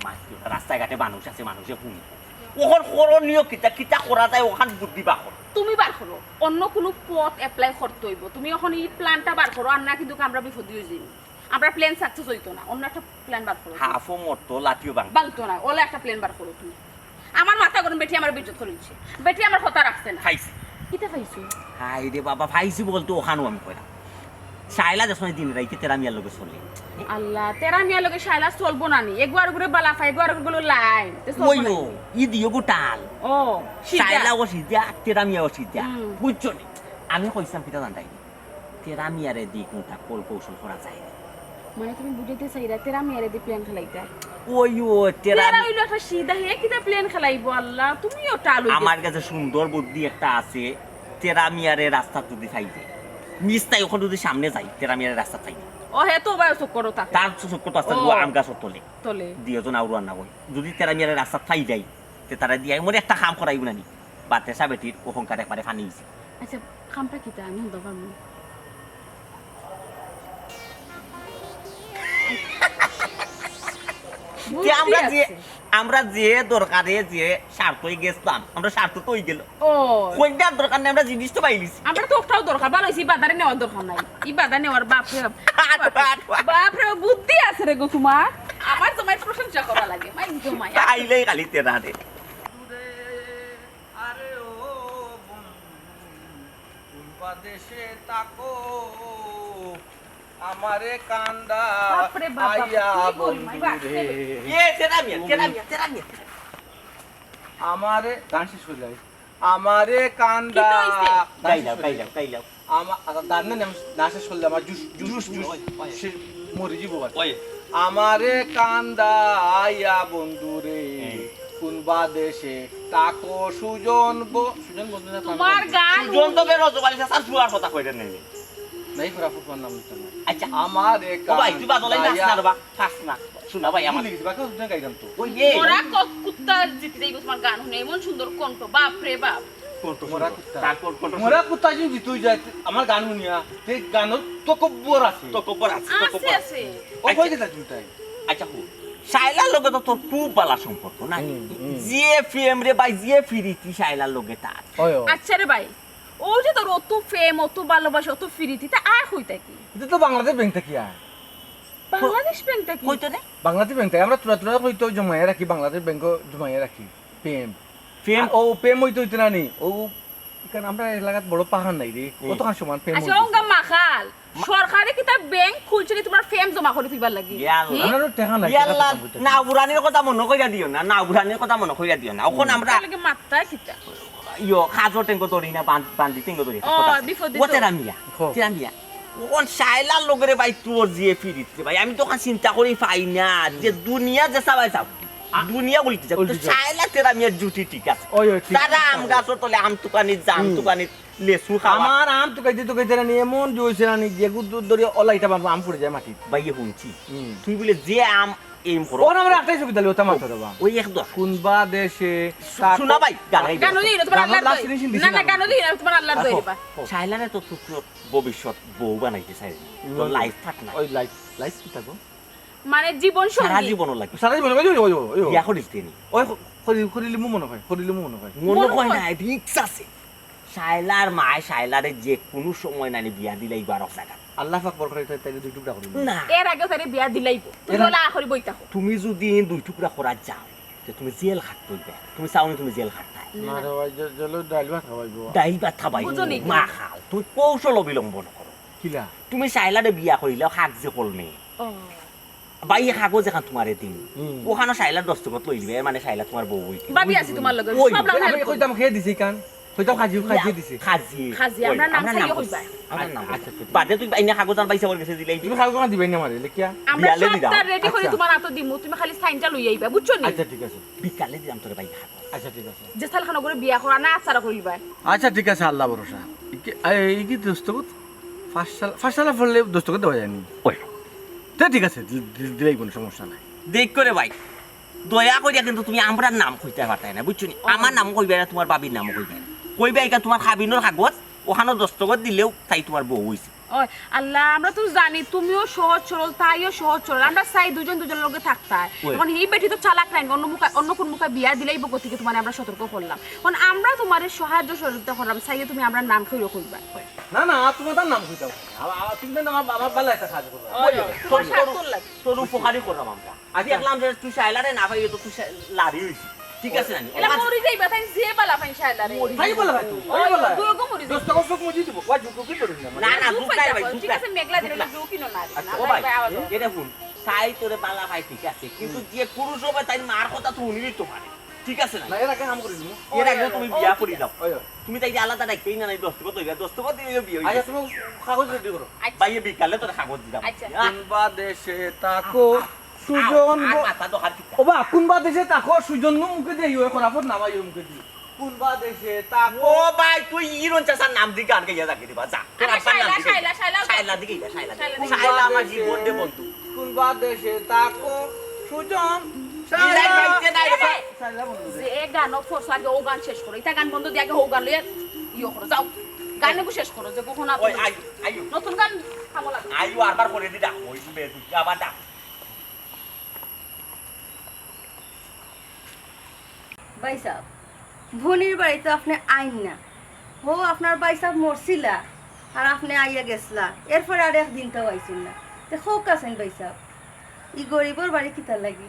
মাইকে রাস্তাঘাটে মানুষ আছে, মানুষে হুনবো। অখন করণীয় কিতা, কিতা করা যায়, অখান বুদ্ধি বার করো। তুমি বার করো, অন্য কুনু পথ apply করতে অইবো। তুমি অখন ই planটা বার করো, আর না কিন্তু আমরা বিপদে অইযিমু। আমরার plan success অইতো না, অন্য একটা plan বার করো। হাফও মরতো, লাঠিও ভাঙতো। ভাঙতো না, অলা একটা plan বার করো তুমি। আমার মাথা গরম, বেটি আমার বেইজ্জত করিলিছে, বেটি আমার কথা রাখছে না। খাইছি। কিতা খাইছো? হায় রে বাবা, খাইছি বলতে অখানও আমি কইরাম। শায়লা যে সময় দিন রাইতে তেরা মিয়ার লগে চলে। আল্লাহ, তেরা মিয়ার লগে শায়লা চলবো না নি? এগু আরগুরে বালা পায়, এগু আরগুরে লাই। তে চলবো ওই না ও, নি? ই দিও গো টাল। ও, সিধা। শায়লাও সিধা, তেরা মিয়াও সিধা। হুম। বুঝছো নি? আমি কইছিলাম কিতা জানতায় নি? তেরা মিয়ারে দি কুনটা কল কৌশল করা যায় নি। মানে তুমি বুঝাইতে চাইরা, তেরা মিয়ারে দি plan খেলাইতা? ওই ও, তেরা তেরা মি- অইলো একটা সিধা, হে কিতা plan খেলাইবো আল্লাহ? তুমিও টাল অই আমার গেছো। কাছে সুন্দর বুদ্ধি একটা আছে। তেরা মিয়ারে রাস্তাত যুদি পাই যাই, মিস্তাই অখন যুদি সামনে যাই, তেরা মিয়ারে রাস্তাত পাই যাই। ও, হে তো ভাই চক্করো থাকে। তার চক্কর তো আছে, ও। আম গাছর তলে। তলে। দিও জন আউরো আন্না কই। যুদি তেরা মিয়ারে রাস্তাত পাই যাই, তে তারে দিয়া এমন একটা কাম করাইবো না নি। বাতেসা বেটির অহংকার একবারে ফানি অইছে। আচ্ছা, কামটা কিতা? আমি হুনতাম পারমু। তে আমরা যে, বুদ্ধি আছে। আমরা যে দরকারে যে স্বার্থে গেছলাম, আমরা স্বার্থ তো অই গেল। ও। কইন্যার দরকার নাই, আমরা জিনিস তো পাইলিছি। আমরা তো ওটাও দরকার, ভালা অইছে, ই বাদারে নেওয়ার দরকার নাই। ই বাদা নেওয়ার বাপ রে বাপ। আট, আট, আট। বাপ রে, বুদ্ধি আছে রে গো তুমার। আমার জামাইর প্রশংসা করা লাগে, মাই গো মাই। আইলেই খালি তেরা রে। দূরে, আরে ও বন্ধু, কোন বা দেশে থাকো, আমারে কান্দা বাপ রে বাপ, বাপ, আইয়া কি করি, মাই বন্ধু বাপ, রে। এ, তেরা মিয়া, তেরা মিয়া, তেরা মিয়া। আমারে, গান শেষ অই যায়। আমারে কান্দা, কিতা অইছে? গান শেষ অই যায়। গাইলাও, গাইলাও, গাইলাও। আমা-, আ, গান না, না, না শেষ করলে আমার juice, juice, juice, juice, juice, ওই, ওই। সে মরি যাইবো আর। ওই। আমারে কান্দা আইয়া বন্ধু রে, হুম। কোন বা দেশে থাকো সুজন ব-, সুজন বন্ধু না, তুমার গান সুজন তো বেরো জবালি চাচার ফুয়ার কথা কইরা নেই। নাই, ফুরা ফুয়ার নাম নিতে না। আচ্ছা। আমারে ও ভাই, তুই বাদলাই নাচ না রে বা, ফাস না। শোনা ভাই, আমার ভুলি গেছি, বাকি ওটা গাইলাম তো। ওই এ। মরা ক-, কুত্তা জিতি যাইবো তুমার গান হুনে, এমন সুন্দর কণ্ঠ, বাপ রে বাপ। কণ্ঠ মরা সুন্দর। কুত্তা। তার কণ্ঠ, কণ্ঠ মরা সুন্দর। কুত্তা যদি জিতুই যায়, আমার গান হুনিয়া, তে গানর তকব্বর আছে। তকব্বর আছে, আছে, তকব্বর আছে। আছে। ও আচ্ছা। কই গেছে তুমি তাই? আচ্ছা, হুন। শায়লার লগে তো তোর খুব ভালা সম্পর্ক, না? হুম, হুম। যে প্রেম রে ভাই, যে ফিরিতি শায়লার লগে তার। ওই, ওই। আচ্ছা রে ভাই, ও যে তোর অত প্রেম, অত ভালোবাসা, অত ফিরিতি, তা আয় কই থাকি? এটা তো বাংলাদেশ ব্যাংক থাকি আয়। বাংলাদেশ ব্যাংক থাকি? কই তো রে? বাংলাদেশ ব্যাংক থাকি। আমরা তুরা তুরা কই তো জমাইয়া রাখি, বাংলাদেশ ব্যাংকও জমাইয়া রাখি। প্রেম। প্রেম? আ, ও প্রেম অইতে অইতে না নি? ও, ইখান আমরা এলাকাত বড় পাহাড় নাই রে। হুম। কতখান সমান প্রেম আচ্ছা, অইতে অঙ্গা অইতে। মাখাল। সরকারে কিতা ব্যাংক খুলছে নি তুমার প্রেম জমা করি থইবার লাগি? ইয়া আল্লাহ। হুম? আমরা তো টেকা নাই, ইয়া টেকা আল্লাহ, তো না, উড়ানির কথা মনে কইরা দিও না, না, উড়ানির কথা মনে কইরা দিও না। অখন আমরা তার লাগি মাত্তা কিতা? ইয়ো, খাজর টেঙ্গো ধরি না, বান-, বান্দি টেঙ্গো ধরি না, ও, কথা আছে। বিপদে ও তো। তেরা মিয়া, খো। তেরা মিয়া। অখন শায়লার লগে রে ভাই তোর যে ফিরিত রে ভাই, আমি তো অখন চিন্তা করি পাই না, যে দুনিয়া যে সবাই চাও, আ-, দুনিয়া উল্টি যাও। উল্টি তো যাও। শায়লা তেরা মিয়ার জুটি ঠিক আছে। ওই, ওই, ঠিক তারা আছে। আম গাছর তলে আম তুকানি, জাম হুম। তুকানি, লেচু খাওয়া। আমার আম তুকাইতে তুকাইতে রানি এমন যে অইছে রানি, যে গুদ ধরি অলাইটা বানবো, আম পড়ে যায় মাটিত। ভাইয়ে হুনছি, হুম। তুই বলে যে আম এইম করো। ওর আমরা একটাই ছবি দিলে, ওটা মারতে দেবা। ওই এক দশ। কোন বা দেশে শু-, শোনা ভাই, গান গাইবে। গান দিই না, তোমার গান আল্লাহর last দোহাই। Finishing দিছি না, না, না। গান দিই না, তোমার আল্লাহর দোহাই রাখো। বা। শায়লারে তো তুই তোর ভবিষ্যৎ বউ বানাইতে চাই। তোর হুম। Life থাক না। ওই life, life কি থাকবো? মানে জীবন সারা সঙ্গী। জীবনও লাগে। সারা জীবন, ওই, ওই, ওই, ওই, ওই। বিয়া করিস তিনি। ওই ক-, করি-, করিলিমু মনে হয়, করিলিমু মনে হয়। মনে মনে হয় হয়। না, risk আছে। শায়লার মায় শায়লারে যে কুনু সময় নানি বিয়া দিলাইবো আরক জাগাত। আল্লাহ পাক বরকত রাখে, তাইলে দুই টুকরা করিলিমু। না। এর আগেও তারে বিয়া দিলাইবো। তুমি এর বলে আ করি বই থাকো। তুমি যদি দুই টুকরা করা যাও, তে তুমি জেল খাটতে অইবে। তুমি চাও নি তুমি জেল খাটতায়? না। না রে ভাই, জে-, জেলে ডাইল ভাত খাওয়াইবো। ডাইল ভাত খাওয়াইবো। বুঝো নি? মা খাল, তুমি কৌশল অবলম্বন করো। কিলা? তুমি শায়লারে বিয়া করিলে হাত যে করলে। ও। ভাই, এই কাগজ এখান তোমারে দিমু। হুম। ওখানো শাইলার দস্তখত লই লিবে, এর মানে শাইলা তোমার বউ অইছে। ভাবি আছি তোমার লগে। ওই, সব লাগাই আমি কইতাম, কে দিছে কান? কইতাম, কাজী, কাজী দিছে। কাজী। কাজি, ওই, আমরা নাম আমরা চাইয়া নাম কইবা। কইছি। আমরা নাম আচ্ছা, কইছি। আচ্ছা, বাদে তুই এনে কাগজ আর ভাইসাবর গেছে দিলে, তুমি কাগজ আমার দিবাই না আমারে, লেখিয়া? আমরা বিয়ালে সবটা দিলাম। রেডি করি আচ্ছা। তোমার আতো দিমু, তুমি খালি সাইনটা লইয়া আইবা, বুঝছো নি? আচ্ছা, ঠিক আছে। বিকালে দিলাম তোরে ভাই কাগজ। আচ্ছা, ঠিক আছে। যে সালখানো করে বিয়া করা না, আচ্ছা করিবা। আচ্ছা, ঠিক আছে, আল্লাহ ভরসা। এই কি, এই কি দস্তখত? ফাঁস সালা, ফাঁস সালা পড়লে দস্তখত দেওয়া যায়নি। ওই। তে ঠিক আছে, দি-, দি-, দিলেই কোনো সমস্যা নাই। দেখ করে ভাই, দয়া করিয়া কিন্তু তুমি আমরার নাম কইতে পারতায় না, বুঝছো নি? আমার নাম কইবে না, তোমার ভাবির নাম কইবে না। কইবে এটা তোমার কাবিনর কাগজ, ওখানো দস্তখত দিলেও তাই তোমার বউ অইছে। ওই, আল্লাহ, আমরা তো জানি তুমিও সহজ সরল, তাইও সহজ সরল। আমরা চাই দুজন দুজনের লগে থাকতায়। ওই। এখন এই বেটি তো চালাক নাই, অন্য মুখা, অন্য কোন মুখা বিয়া দিলেই বউ থেকে তোমারে আমরা সতর্ক করলাম। এখন আমরা তোমারে সাহায্য সহযোগিতা করলাম, চাইয়ে তুমি আমরার নাম কইরো কইবা। না, না, তুমি তার নাম কইতাও। আ-, আ-, তুমি তো আমার, আমার ভালা একটা কাজ করবা। ওই, তোমার স্বার্থ লাগে। তোর উপকারই করলাম আমরা। আচ্ছা। দেখলাম যে তুই শাইলারে না পাইলে তো তুই শা-, লারি অইছিস। ঠিক আছে না? এলা মরি যাইবা, তাই যে বালা পাইন শাইলারে। মরি তাই বালা পাইন, ওই, তাই বালা। দুইগো মরি যাইবা। দশটা কষ্ট মজি দিব, ওয়া জুতো কি করুন না? না, না, দুঃখ দুঃখ নাই পাইতা ভাই, বল, দুঃখ ঠিক নাই। আছে, মেঘলা দিনে দুঃখ নাই। জুকি না নারী। আচ্ছা, না, ও ভাই, ভাই, আওয়াজ হুম, অইছে। এটা হুন, তাই তোরে বালা পাই ঠিক আছে, কিন্তু হুম। যে পুরুষ হবে তাই মার কথা তো হুনিবি তোমার। ঠিক আছে না? না, এর আগে কাম করি দিমু। এর আগেও তুমি বিয়া করি দাও। ওই, ওই। তুমি তাই যে আলাদা ডাকতেই না, নাই দস্তখত হইবা, দস্তখত দিয়ে বিয়ে হইবা। আচ্ছা, তুমি কাগজ রেডি করো। আচ্ছা। ভাই, বিকালে তোরে কাগজ দিলাম। আচ্ছা। আহ। কোন বা দেশে থাকো, আহ, আহ, সুজন আর গো-, মাথা দোকান ঠিক আছে। ও বা, কোন বা দেশে থাকো, সুজন নু মুখে দেই, ওই খরাফত নামাই ওই মুখে দি। কোন বা দেশে থাকো। ও ভাই, তুই ইরন চাচার নাম দি গান গাইয়া যাকে দিবা, যা। তোর আরে আব্বার নাম শাইলা, দি গাইয়া। শাইলা, শাইলা। শাইলা দি গাইয়া, শাইলা। শাইলা দি। কোন শাইলা বা আমার দেশে, জীবন দে বন্ধু। কোন বা দেশে থাকো, সুজন, ইলাই শাইলা। গাইতে নাই রে ভাই। শাইলা বন্ধু দে। যে গান ফোর্স আগে ও গান শেষ করো। ইতা গান বন্ধ দিয়ে আগে ও গান লইয়া ইয়ে করো, যাও। গান এগু শেষ করো, যে কখন ওই, আইও, আইও। নতুন গান কামো লাগে। আইও, আরবার করে দি ডাক, ওই শুনে তুই আবার ডাক। ভাইসাব, বইনর বাড়ি তো আপনে আইন না। হো, আপনার ভাইসাব মরছিলা, আর আপনে আইয়া গেছলা, এরপরে আর একদিন তো আইছইন না। তে হউক আছেন ভাইসাব, ই গরিবর বাড়ি কিতার লাগি?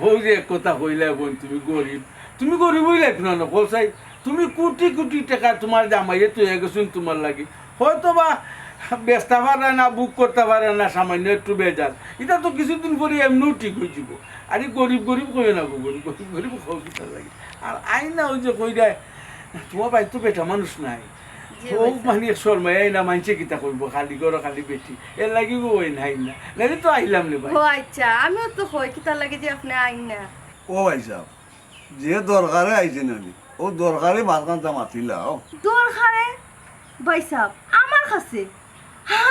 ও যে এক কথা কইলা বইন, তুমি গরিব, তুমি গরিব অইলা কেনে না, কও চাই? তুমি কোটি কোটি টেকা তোমার জামাইয়ে থইয়া গেছইন তোমার লাগি। হয়তো বা বেচতা পারে না, ভোগ করতা পারে না, সামান্য একটু বেজার। ইটা তো কিছুদিন পরে এমনেউ ঠিক অইযিবো। আরে গরিব গরিব কইও না গো, গরিব গরিব গরিব কও কিতার লাগি? আর আইন না ওই যে কইরায়, তোমার বাড়িত তো বেটা মানুষ নাই। জি, ও অবশ্যই। মানে শরমাইয়া আইন না, মানষে কিতা কইবো, খালি ঘরো খালি বেটি। এর লাগি গো ওই নাই না। নাইলে তো আইলাম নে ভাই। ও আচ্ছা, আমিও তো কই, কিতার লাগি যে আপনে আইন না? ও ভাইসাব, যে দরকারে আইছি না নি, ও দরকারে মাঝখানটা মাতিলাও। দরকারে? ভাইসাব, আমার কাছে?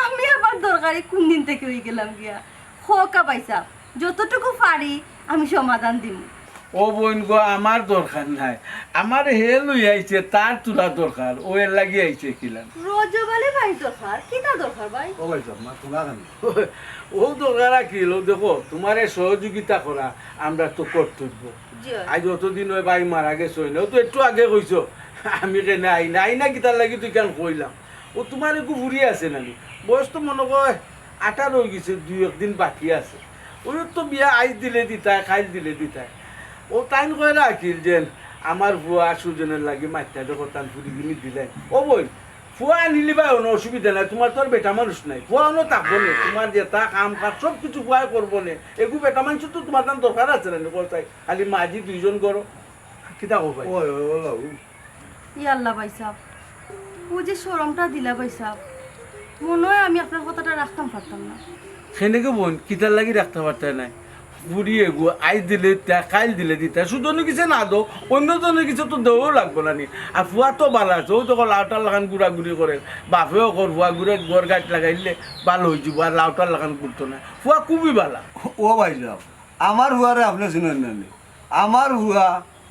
আমি আবার দরকারে কোন দিন থেকে অই গেলাম গিয়া? হউক্কা ভাইসাব, যতটুকু পারি আমি সমাধান দিমু। ও বইন গো, আমার দরকার নাই, আমার হে লই আইছে, তার থুড়া দরকার, ও এর লাগি আইছে কিলান। রজব আলী ভাইর দরকার? কিতা দরকার ভাই? ও ভাইসাব, মা, তোমার কেনে? ও দরকার আকিল, ও দেখো, তোমারে সহযোগিতা করা আমরার তো কর্তব্য। জি অয়। আইজ অতদিন অয় ভাই মারা গেছে অয় না, ও তো একটু আগে কইছো, আমি কেনে আই না, আই না কিতার লাগি তুই কেন কইলাম? ও তোমার এগু ফুরি আছে নানি? বয়স তো মনো কয় আঠারো অই গেছে, দুই একদিন বাকি আছে। ওই তো বিয়া আইজ দিলে দিতায়, কাইল দিলে দিতায়। ও তাইন কইরা আকিল যেন আমার ফুয়া সুজনর লাগি মাইত্তা দেখো তান ফুরি গিনি দিলাই। ও বইন, ফুয়া আনিলিবায় অনো, অসুবিধা নাই, তোমার তো আর বেটা মানুষ নাই, ফুয়া অনো থাকবো নে, তোমার যেতা কাম কাজ সব কিছু ফুয়ায় করবো নে। এগু বেটা মানুষর তো তোমার তান দরকার আছে নানি, কও চাই? খালি মাঝি দুইজন ঘরো, কিতা কও ভাই? ওই, ওই, ওই, ওই। ইয়া আল্লাহ ভাইসাব, ও যে শরমটা দিলা ভাইসাব, মনো অয় আমি আপনার কথাটা রাখতাম পারতাম না। কেনে গো বইন, কিতার লাগি রাখতা পারতায় নায়? ফুরি এগু আইজ দিলে দিতায়, কাইল দিলে দিতায়, সুজনর গেছে না দেও, অন্য জনর গেছে তো দেওয়াউ লাগবো নানি। আর ফুয়া তো বালা আছে, অউ দেখো লাউটার লাখান ঘুরাঘুরি করের, বাপেও কর ফুয়া ঘুরে ঘর গাছ লাগাইলে ভালা অইযিবো, আর লাউটার লাখান ঘুরতো নায়। ফুয়া খুবই বালা। ও ভাইসাব, আমার ফুয়ারে আপনে চিনইন না নি? আমার ফুয়া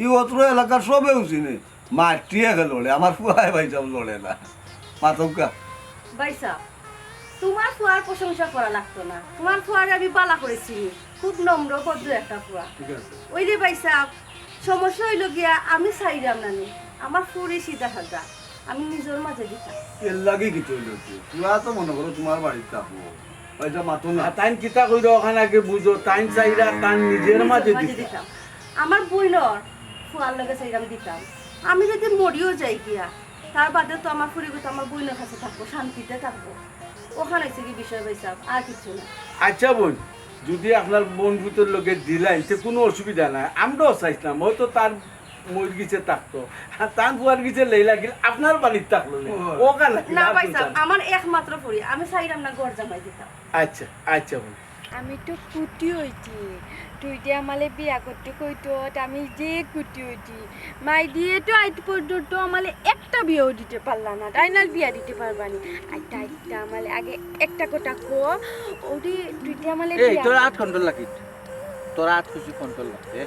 ই অত্র এলাকার সবেউ চিনে, মাটিয়ে খে লড়ে, আমার ফুয়ায় ভাইসাব লড়ে না। মাতউক্কা। ভাইসাব, তোমার ফুয়ার প্রশংসা করা লাগতো না, তোমার ফুয়ারে আমি বালা করি চিনি, খুব নম্র ভদ্র একটা ফুয়া। ঠিক আছে। ওই রে ভাইসাব, সমস্যা অইলো গিয়া আমি চাইরাম না নি, আমার ফুরি সিধা সাদা, আমি নিজর মাঝে দিতাম। এর লাগি কিতা অইলো যে? ফুয়া তো মনো করো তোমার বাড়িত থাকবো, ভাইসাব মাতো না। আর তাইন কিতা কইরা অখান আগে বুঝো, তাইন চাইরা তান নিজর মাঝে নিজর মাঝে দিতা। দিতাম। আমার বইনর ফুয়ার লগে চাইরাম দিতাম। আমি যদি মরিও যাই গিয়া, তার বাদে তো আমার ফুরি তো আমার বইনর কাছে থাকবো, শান্তিতে থাকবো। অখান অইছে কি বিষয় ভাইসাব, আর কিচ্ছু না। আচ্ছা বইন, যদি আপনার বন্ধুত্বর লগে দিলাইন, তে কুনু অসুবিধা নাই, আমরাও চাইছিলাম, হয়তো তার মইর গেছে থাকতো, আর তার ফুয়ার গেছে লেইলা গিল আপনার বাড়িত থাকলো না। ও। ও কার লাগি না না ভাই সাহেব, আমার একমাত্র ফুরি, আমি চাইরাম না ঘর জামাই দিতাম। আচ্ছা, আচ্ছা বোন। আমি তো কুটি অইছি, তুই যে আমারে বিয়া করতে কইতো, তে আমি যে কুটি অইছি। মাই দিয়ে তো আইজ পর্যন্ত আমারে একটা বিয়াও দিতে পারলা না, তাই না বিয়া দিতে পারবা নি? আইতা, আইতা, আমারে আগে একটা কথা ক, ওরে তুই যে আমারে এই, বিয়া তোর কর- আত কন্ট্রোল রাখিস, তোর আত খুশি কন্ট্রোল রাখতে।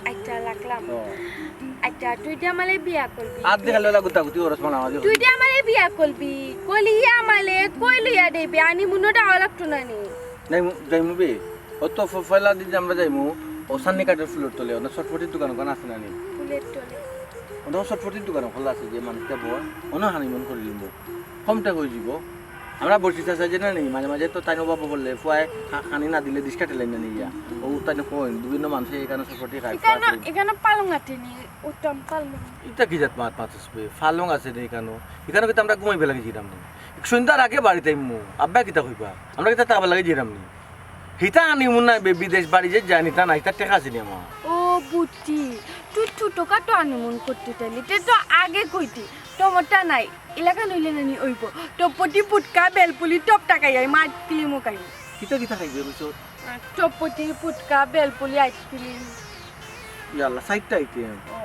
আইতা, রাখলাম। ও। আইতা, তুই যে আমারে বিয়া করবি। আত দেখালে ওলা গুতা গুতি ওরস মারামারি তুই যে আমারে বিয়া করবি, কলি আমারে, কই লইয়া দেবে, আনি মুনো দেওয়া লাগতো না নি। নাই, মু-, যাইমু বে। ও তো ফ-, ফয়লা দিন আমরা যাইমু, ও সান্নি কাঠের ফুলর তলে, ওনা চটপটির দোকান ওখানে আছে না নি? ফুলের তলে। ওনা চটপটির দোকান খোলা আছে যে মানুষটা বয়, ওনা হানিমুন করে দিমু। কমটা হয়ে যাব। আমরা বসি চাচা যে না নি, মাঝে মাঝে তো তাই বাবা বললে, ফুয়ায় খা-, খানি না দিলে দিস কাটে লাইন না নিয়া। ও তাই না কইন, বিভিন্ন মানুষে এখানে চটপটি খায়, এখানে, ফুয়া খায়। এখানে পালং আছে নি, উত্তম পালং। এটা কি জাত মাত মাতস বে? পালং আছে নি এখানে? এখানে কিন্তু আমরা ঘুমাই বেলা গেছিলাম নি। সন্ধ্যার আগে বাড়িত আইমু, আব্বা কিতা কইবা? আমরা কিতা তাকাবার লাগি যাইরাম নি? হিতা আনি মুন্না বে বিদেশ বাড়ি যে জানি তা নাই, তার টেকা আছে নি আমার। ও বুঝছি, তুই ছোটখাটো আনিমুন করতে চাইলি, তে তো আগে কইতি, টমটা নাই, এলাকা নইলে নানি অইব। টপটি ফুটকা বেলপুলি টপ টাকাই আই মাছ কিলিমো কাই। কিতা কিতা খাইবে বুঝছো? টপটি ফুটকা বেলপুলি আইসক্রিম। ইয়াল্লা, চাইরটা আইটেম। ও।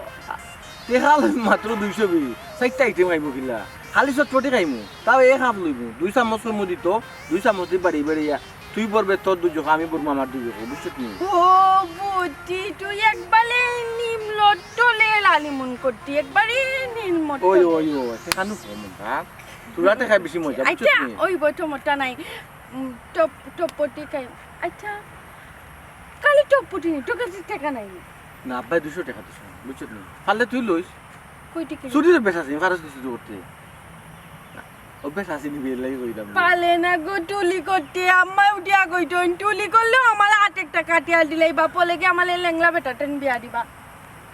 টেকা লই মাত্র দুইশো বে, চাইরটা আইটেম খাইমু কিলা? খালি চটপটি খাইমু, তাও এক হাফ লইমু, দুই চামচ কইমু দিত, দুই চামচ দি বাড়ি বাড়ি ইয়া। তুই বরবে তোর দুজখ, আমি বরমু আমার দুজখ, বুঝছত নি? ও বুঝছি, তুই একবারে নিম্ন তলে লালিমন করতি, একবারে নিম্ন ওই, তলে। ওই, ওই, সেখানে কম না। তোরা টেকা বেশি মজা, বুঝছত আচ্ছা, নি? ওই বই তো মোটা নাই। উম, টপ-, টপটি খাই। আচ্ছা, খালি টপটি নি, তোর কাছে টেকা নাই নি? না, আব্বায় দুইশো টেকা দিছে, বুঝছত নি? পারলে তুই লইস। কই টেকা? চুরির অভ্যাস আছে, ফারস দিছি তো করতে। অভ্যাস আছে নি, বিয়ের লাগি কইলাম না। পালে না গো, টুলি করতে, আম্মা উঠিয়া কইতো, "টুলি করলেও আমার হাত একটা কাটিয়া দিলাই, বাপ লেগে আমার এই লেংলা বেটা টেন বিয়া দিবা।"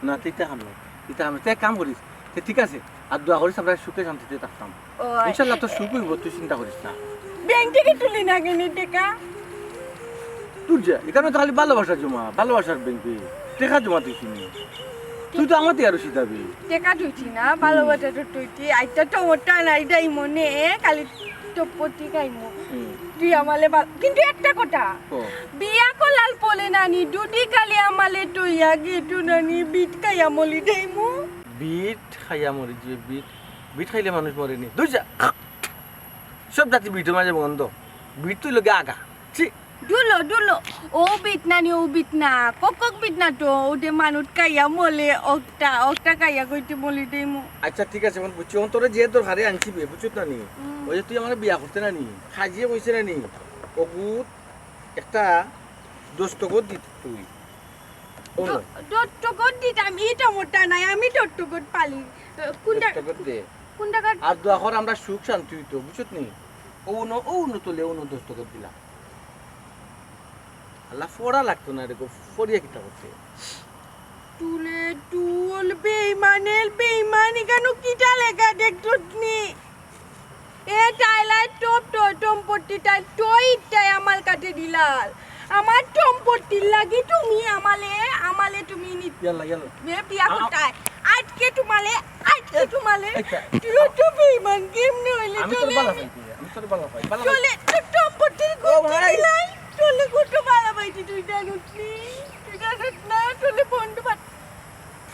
না, তুই তা খাম না, তুই তা খাম না। তুই এক কাম করিস, তুই ঠিক আছে, আর দোয়া করিস, আমরা সুখে শান্তিতে থাকতাম। ও, ইনশাল্লাহ তোর সুখ হইব, তুই চিন্তা করিস না। ব্যাংক থেকে তুলি না কেন টেকা? তুই যা, এখানে তো খালি ভালোবাসা জমা, ভালোবাসার ব্যাংকে টেকা জমা তুই চিনি। তুই তো আমাতে আরো সিধাবি। টেকা তুইছি না, ভালোবাসা তো তুইছি। আইতা তো মোটা নাই, যাই মনে, খালি টপটি খাইমু। হুম। তুই আমালে বা-, কিন্তু একটা কথা, ক। বিয়া কলাল পলে নানি, দুটি কালে আমালে তুইয়া গিটু নানি, বিট খাইয়া মলি দেইমু। বিট খাইয়া মরি যে বিট, বিট খাইলে মানুষ মরে নি। দুই যা। সব জাতি বিটর মাঝে বন্ধ। বিট তুই লগে আগা। ছি। দুলো, দুলো। ও বিট নানি, ও বিট না। কক কক বিট না তো। ওদে মানুষ খাইয়া মলে, অকটা, অকটা খাইয়া কইতে মলি দেইমু। আচ্ছা, ঠিক আছে, এখন বুঝছি। অন তোরে যে দরকারে আনছি বে, বুঝছত না নি? হুম। ওই যে তুই আমার বিয়া করতে না নি? খাজিয়ে কইছে না নি? অগুত একটা দস্তখত দিত তুই। ও না। দ-, দস্তখত দিতাম, ইটা মোটা নাই, আমি দস্তখত পালি। কোনটা? দস্তখত দে। কোনটা কাট? আর দোয়া কর আমরা সুখ শান্তি হইতো, বুঝছত নি? ও ন, ও ন তোলে, ও ন দস্তখত দিলা। আল্লাহ, ফড়া লাগতো না রে গো, ফড়িয়া কিতা করতে? তুলে তুল বেইমানের বেইমান, ইখানো কিতা লেখা দেখছত নি? এ টাইলার টপ টপ টম্পট্টি টাই টই ইটাই আমার কাছে দিলাল। আমার টম্পট্টির লাগি তুমি আমালে, আমালে তুমি নি-, ইয়াল্লা, ইয়াল্লা। বে বিয়া আ-, আ- করতায়। আজকে তোমালে, আজকে এ, তোমালে। এই কা- তুই তো বেইমান, কেমনে হইলে আমি তোর চলে? বালা পাই, আমি তোর বালা পাই, বালা পাই। চলে, তোর টম্পট্টির ও ভাই। দিলাই, চলে গুটো বালা পাইছি, তুই জানিস নি? তুই জানিস না, চলে বন্ধু বান্ধব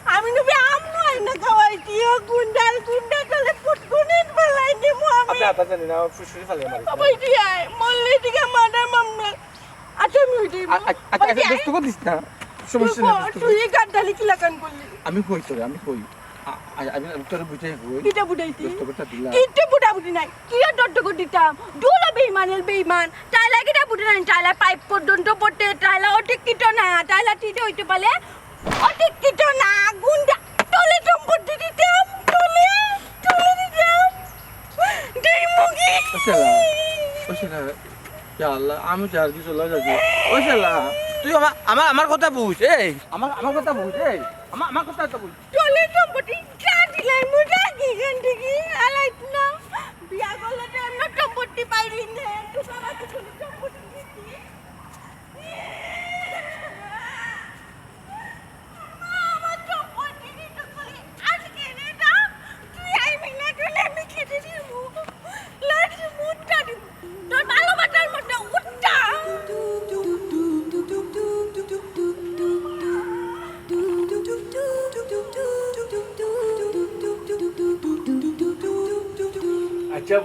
আমি নবী আম নয় না খাওয়াইছি, ও গুন্ডাল গুন্ডা চলে ফুটকুনিত বেলাই দেবো আমি। আপনি আতা জানি না, ফুসফুসে ফালিয়ে মারি। বাবা, এটি আয়, মল্লে দিকে মাদার মামলা। আচ্ছা, আমি ওইটাই আ-, আ-, আচ্ছা, আচ্ছা, দোস্ত করে দিস না। সমস্যা নেই, দোস্ত করে। তুই এই গাদ্দালি কি লাগান করলি? আমি কই তোরে, আমি কই। আ-, আ-, আমি তোরে বুঝাই কই। কিটা বুঝাইছি? দোস্ত করে দিলা। কিটা বুঝাবুঝি নাই। কি আর দত্ত করে দিতাম? দুলো বেইমানের বেইমান। টাইলা কিটা বুঝে নাই? টাইলা পাইপ পর্যন্ত পড়তে, টাইলা অশিক্ষিত না। টাইলা টিটে হইতে পারে। অশিক্ষিত না, গুন্ডা। তলে সম্পত্তি দিতাম, তলে, তলে দিতাম। দেই মুগি। ও শালা, ও শালা, ইয়া আল্লাহ, আমি তো আর কিছু লজ্জা দিই। ও শালা, তুই আমার, আমার, আমার কথা বুঝ, এই, আমার, আমার কথা বুঝ, এই, আমার, আমার কথা তো বুঝ। তলে সম্পত্তি, যা দিলাই, মুজা কি গেন্ডি কি, আলাই না। বিয়া করলে তো এমন সম্পত্তি পাইলি না, তুই বাবা কিছু সম্পত্তি দিতি।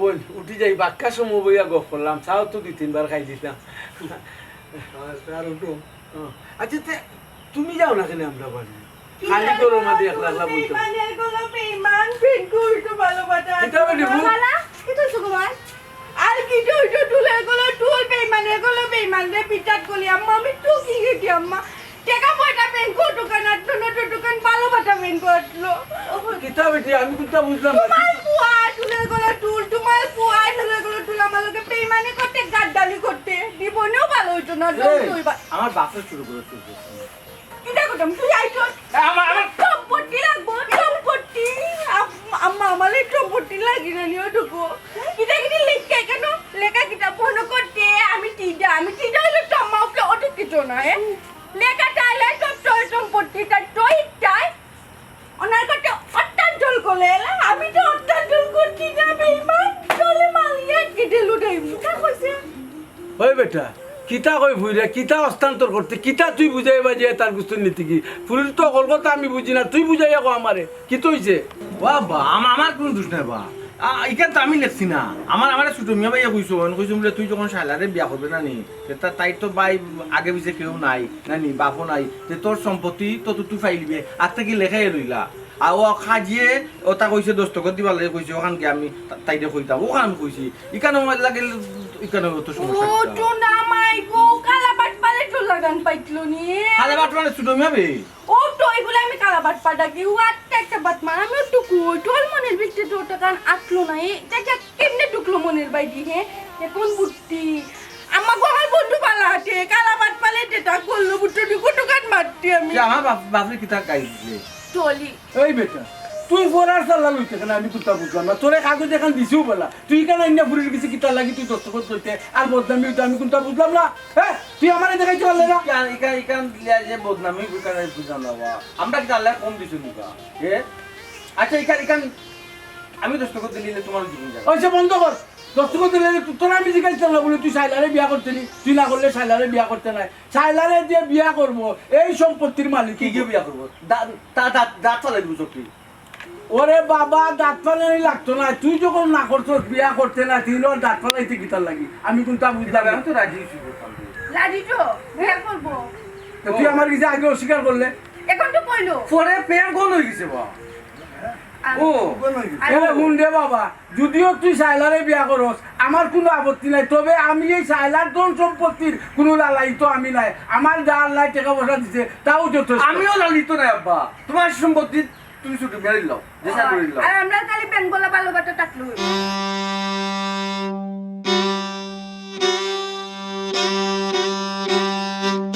বইন, উঠি যাই, বাক্কা সময় বইয়া গফ করলাম, চাও তো দুই তিনবার খাই দিতাম। আর উঠো। আচ্ছা, তে তুমি যাও না কেনে আমরার বাড়ি? খালি ঘরর মাঝে একলা একলা বইতে। বেইমানের গলা বেইমান, পিন্টু উল্টো ভালো বাটা। কিতা বেটি বউ? বালা, কিতা অইছে গো মার? আর কিতা অইতো, টুলের গলা টুল, বেইমানের গলা বেইমান রে, পিটাত গলি আম্মা, আমি টুকি গেছি আম্মা। টেকা পয়সা ব্যাংকো দোকান আটলো, নোটর দোকান ভালো বাটা ব্যাংকো আটলো। কিতা বেটি, আমি কুন্তা বুঝলাম না। তোমার পুয়া, টুলের গলা টুল, তোমার পুয়া, টুলের গলা টুল, আমার লগে বেইমানি করতে, গাদ্দারি করতে, জীবনেও ভালো অইতো না, এই, ধ্বংস অইবা। আমার বাপে শুরু করেছে। কিতা করতাম? তুই আইছস। আমার, আমার সম্পত্তি লাগবো, সম্পত্তি। আম-, আম্মা, আমার এই সম্পত্তি লাগি না, নিও ঢুকো। কিতা কিতা লেখা কেন? লেখা কিতা মনে করতে, আমি টিডা, আমি টিডা অইলে তো আম্মা উপরে অত কিছু না, এ? লেখা চাইলে তো তোর সম্পত্তিটা তুই চাই। ওনার কাছে অত্যাঞ্চল করলে এলা, আমি তো অত্যাঞ্চল করছি না, বেইমান। চলে মালিয়া কেটে লুটাইবো। কিতা কইছে? ওই বেটা, কিতা কই ফুইরে, কিতা হস্তান্তর করতে, কিতা তুই বুঝাই বাজিয়ে তার গুস্তর নীতি কি? ফুরির তো হকল কথা আমি বুঝি না, তুই বুঝাইয়া কো আমারে, কিতা অইছে? বাবা, আমা-, আমার কুনু দুষ নাই বা। আ, ইখান তো আমি লেখছি না। আমার, আমারে ছোট মিয়া ভাইয়ে কইছো, অন কইছো বুলে তুই যখন শায়লারে বিয়া করবে না নি, তে তা-, তাই তো ভাই আগে পিছে কেউ নাই, না নি, বাপও নাই, তে তোর সম্পত্তি তো তুই পাইলিবে, আর তা কি লেখাই রইলা। আর ও কাজিয়ে ওটা কইছে, দস্তখত দিবার লাগি কইছে, ওখান গিয়া আমি তা-, তাইরে কইতাম, ওখান আমি কইছি। ইখানো আমার লাগে, ইখানো অত সমস্যা ও কিতা? তো না মাই গো, কালা বাটপারে তো লাগান পাইতলো নি। কালা বাটপারে ছোট মিয়া বে। ও তো এগুলো আমি কালা বাটপার ডাকি, ও আটটা একটা বাটপার। আমি একটু কই, তোর মনের ভিতরে তো ওটা কান আটলো না। এটা যে কেমনে ঢুকলো মনের বাইরে, হে? এখন বুদ্ধি। আমার গো, আমার বন্ধু বালা আছে, কালা বাটপারে যেটা করলো, বুঝছো নি? কত কান মারতি আমি। যে আমার বাপ, বাপরে কিতা গাই দিলে? চলি। এই বেটা, তুই ফরার সাল্লা লইতে কেন? আমি কুন্তা বুঝলাম না। তোরে কাগজ এখান দিছিও বলা, তুই কেন আইনা ফুরির গেছে কিতার লাগি তুই দস্তখত করতে আর বদনামি হইতে আমি কুন্তা বুঝলাম না। হ্যাঁ, তুই আমারে দেখাইতে পারলে না। ইখান, ইখান, ইখান দিলে যে বদনামি, ইখান বুঝলাম না বা। আমরা কিতা আল্লায় কম দিছি নি বা? এ? আচ্ছা, ইখান, ইখান আমি দস্তখত দিলে তোমার জীবন যাবে। ওই যে বন্ধ কর। দস্তখত দিলে তো-, তোরা আমি জিজ্ঞাসা করলাম বলে, তুই শায়লারে বিয়া করতে নি, তুই না করলে শায়লারে বিয়া করতে নাই। শায়লারে যে বিয়া করবো, এই সম্পত্তির মালিক কি কি বিয়া করবো? দা-, তা-, দাঁত, দাঁত ফালাই দিবো চোখ তুই। ওরে বাবা, দাঁত ফালানি লাগতো না। তুই যখন না করছস, বিয়া করতে না, তুই না দাঁত ফালাইতে কিতার লাগি? আমি কুন্তা বুঝলাম না। আমি তো রাজি হইছি, করতাম তো। রাজি তো, বিয়া করবো। তো তুই আমার গেছে আগে অস্বীকার করলে? এখন তো কইলো। পরে প্রেম কোন হয়ে গেছে বা? আর ও, কোন হয়ে গেছে? আর এরে হুন রে বাবা, যদিও তুই শায়লারে বিয়া করস, আমার কুনু আপত্তি নাই, তবে আমি এই শায়লার ধন সম্পত্তির কুনু লালায়িত আমি নাই। আমার যা আল্লায় টেকা পয়সা দিছে, তাও যথেষ্ট। আমিও লালিত নাই আব্বা, তোমার সম্পত্তি তুমি ছোট মেরে দিলাও, যে চাকরি দিলাও। আর আমরা খালি ব্যাংক বলা ভালো কথা থাকলে হইব।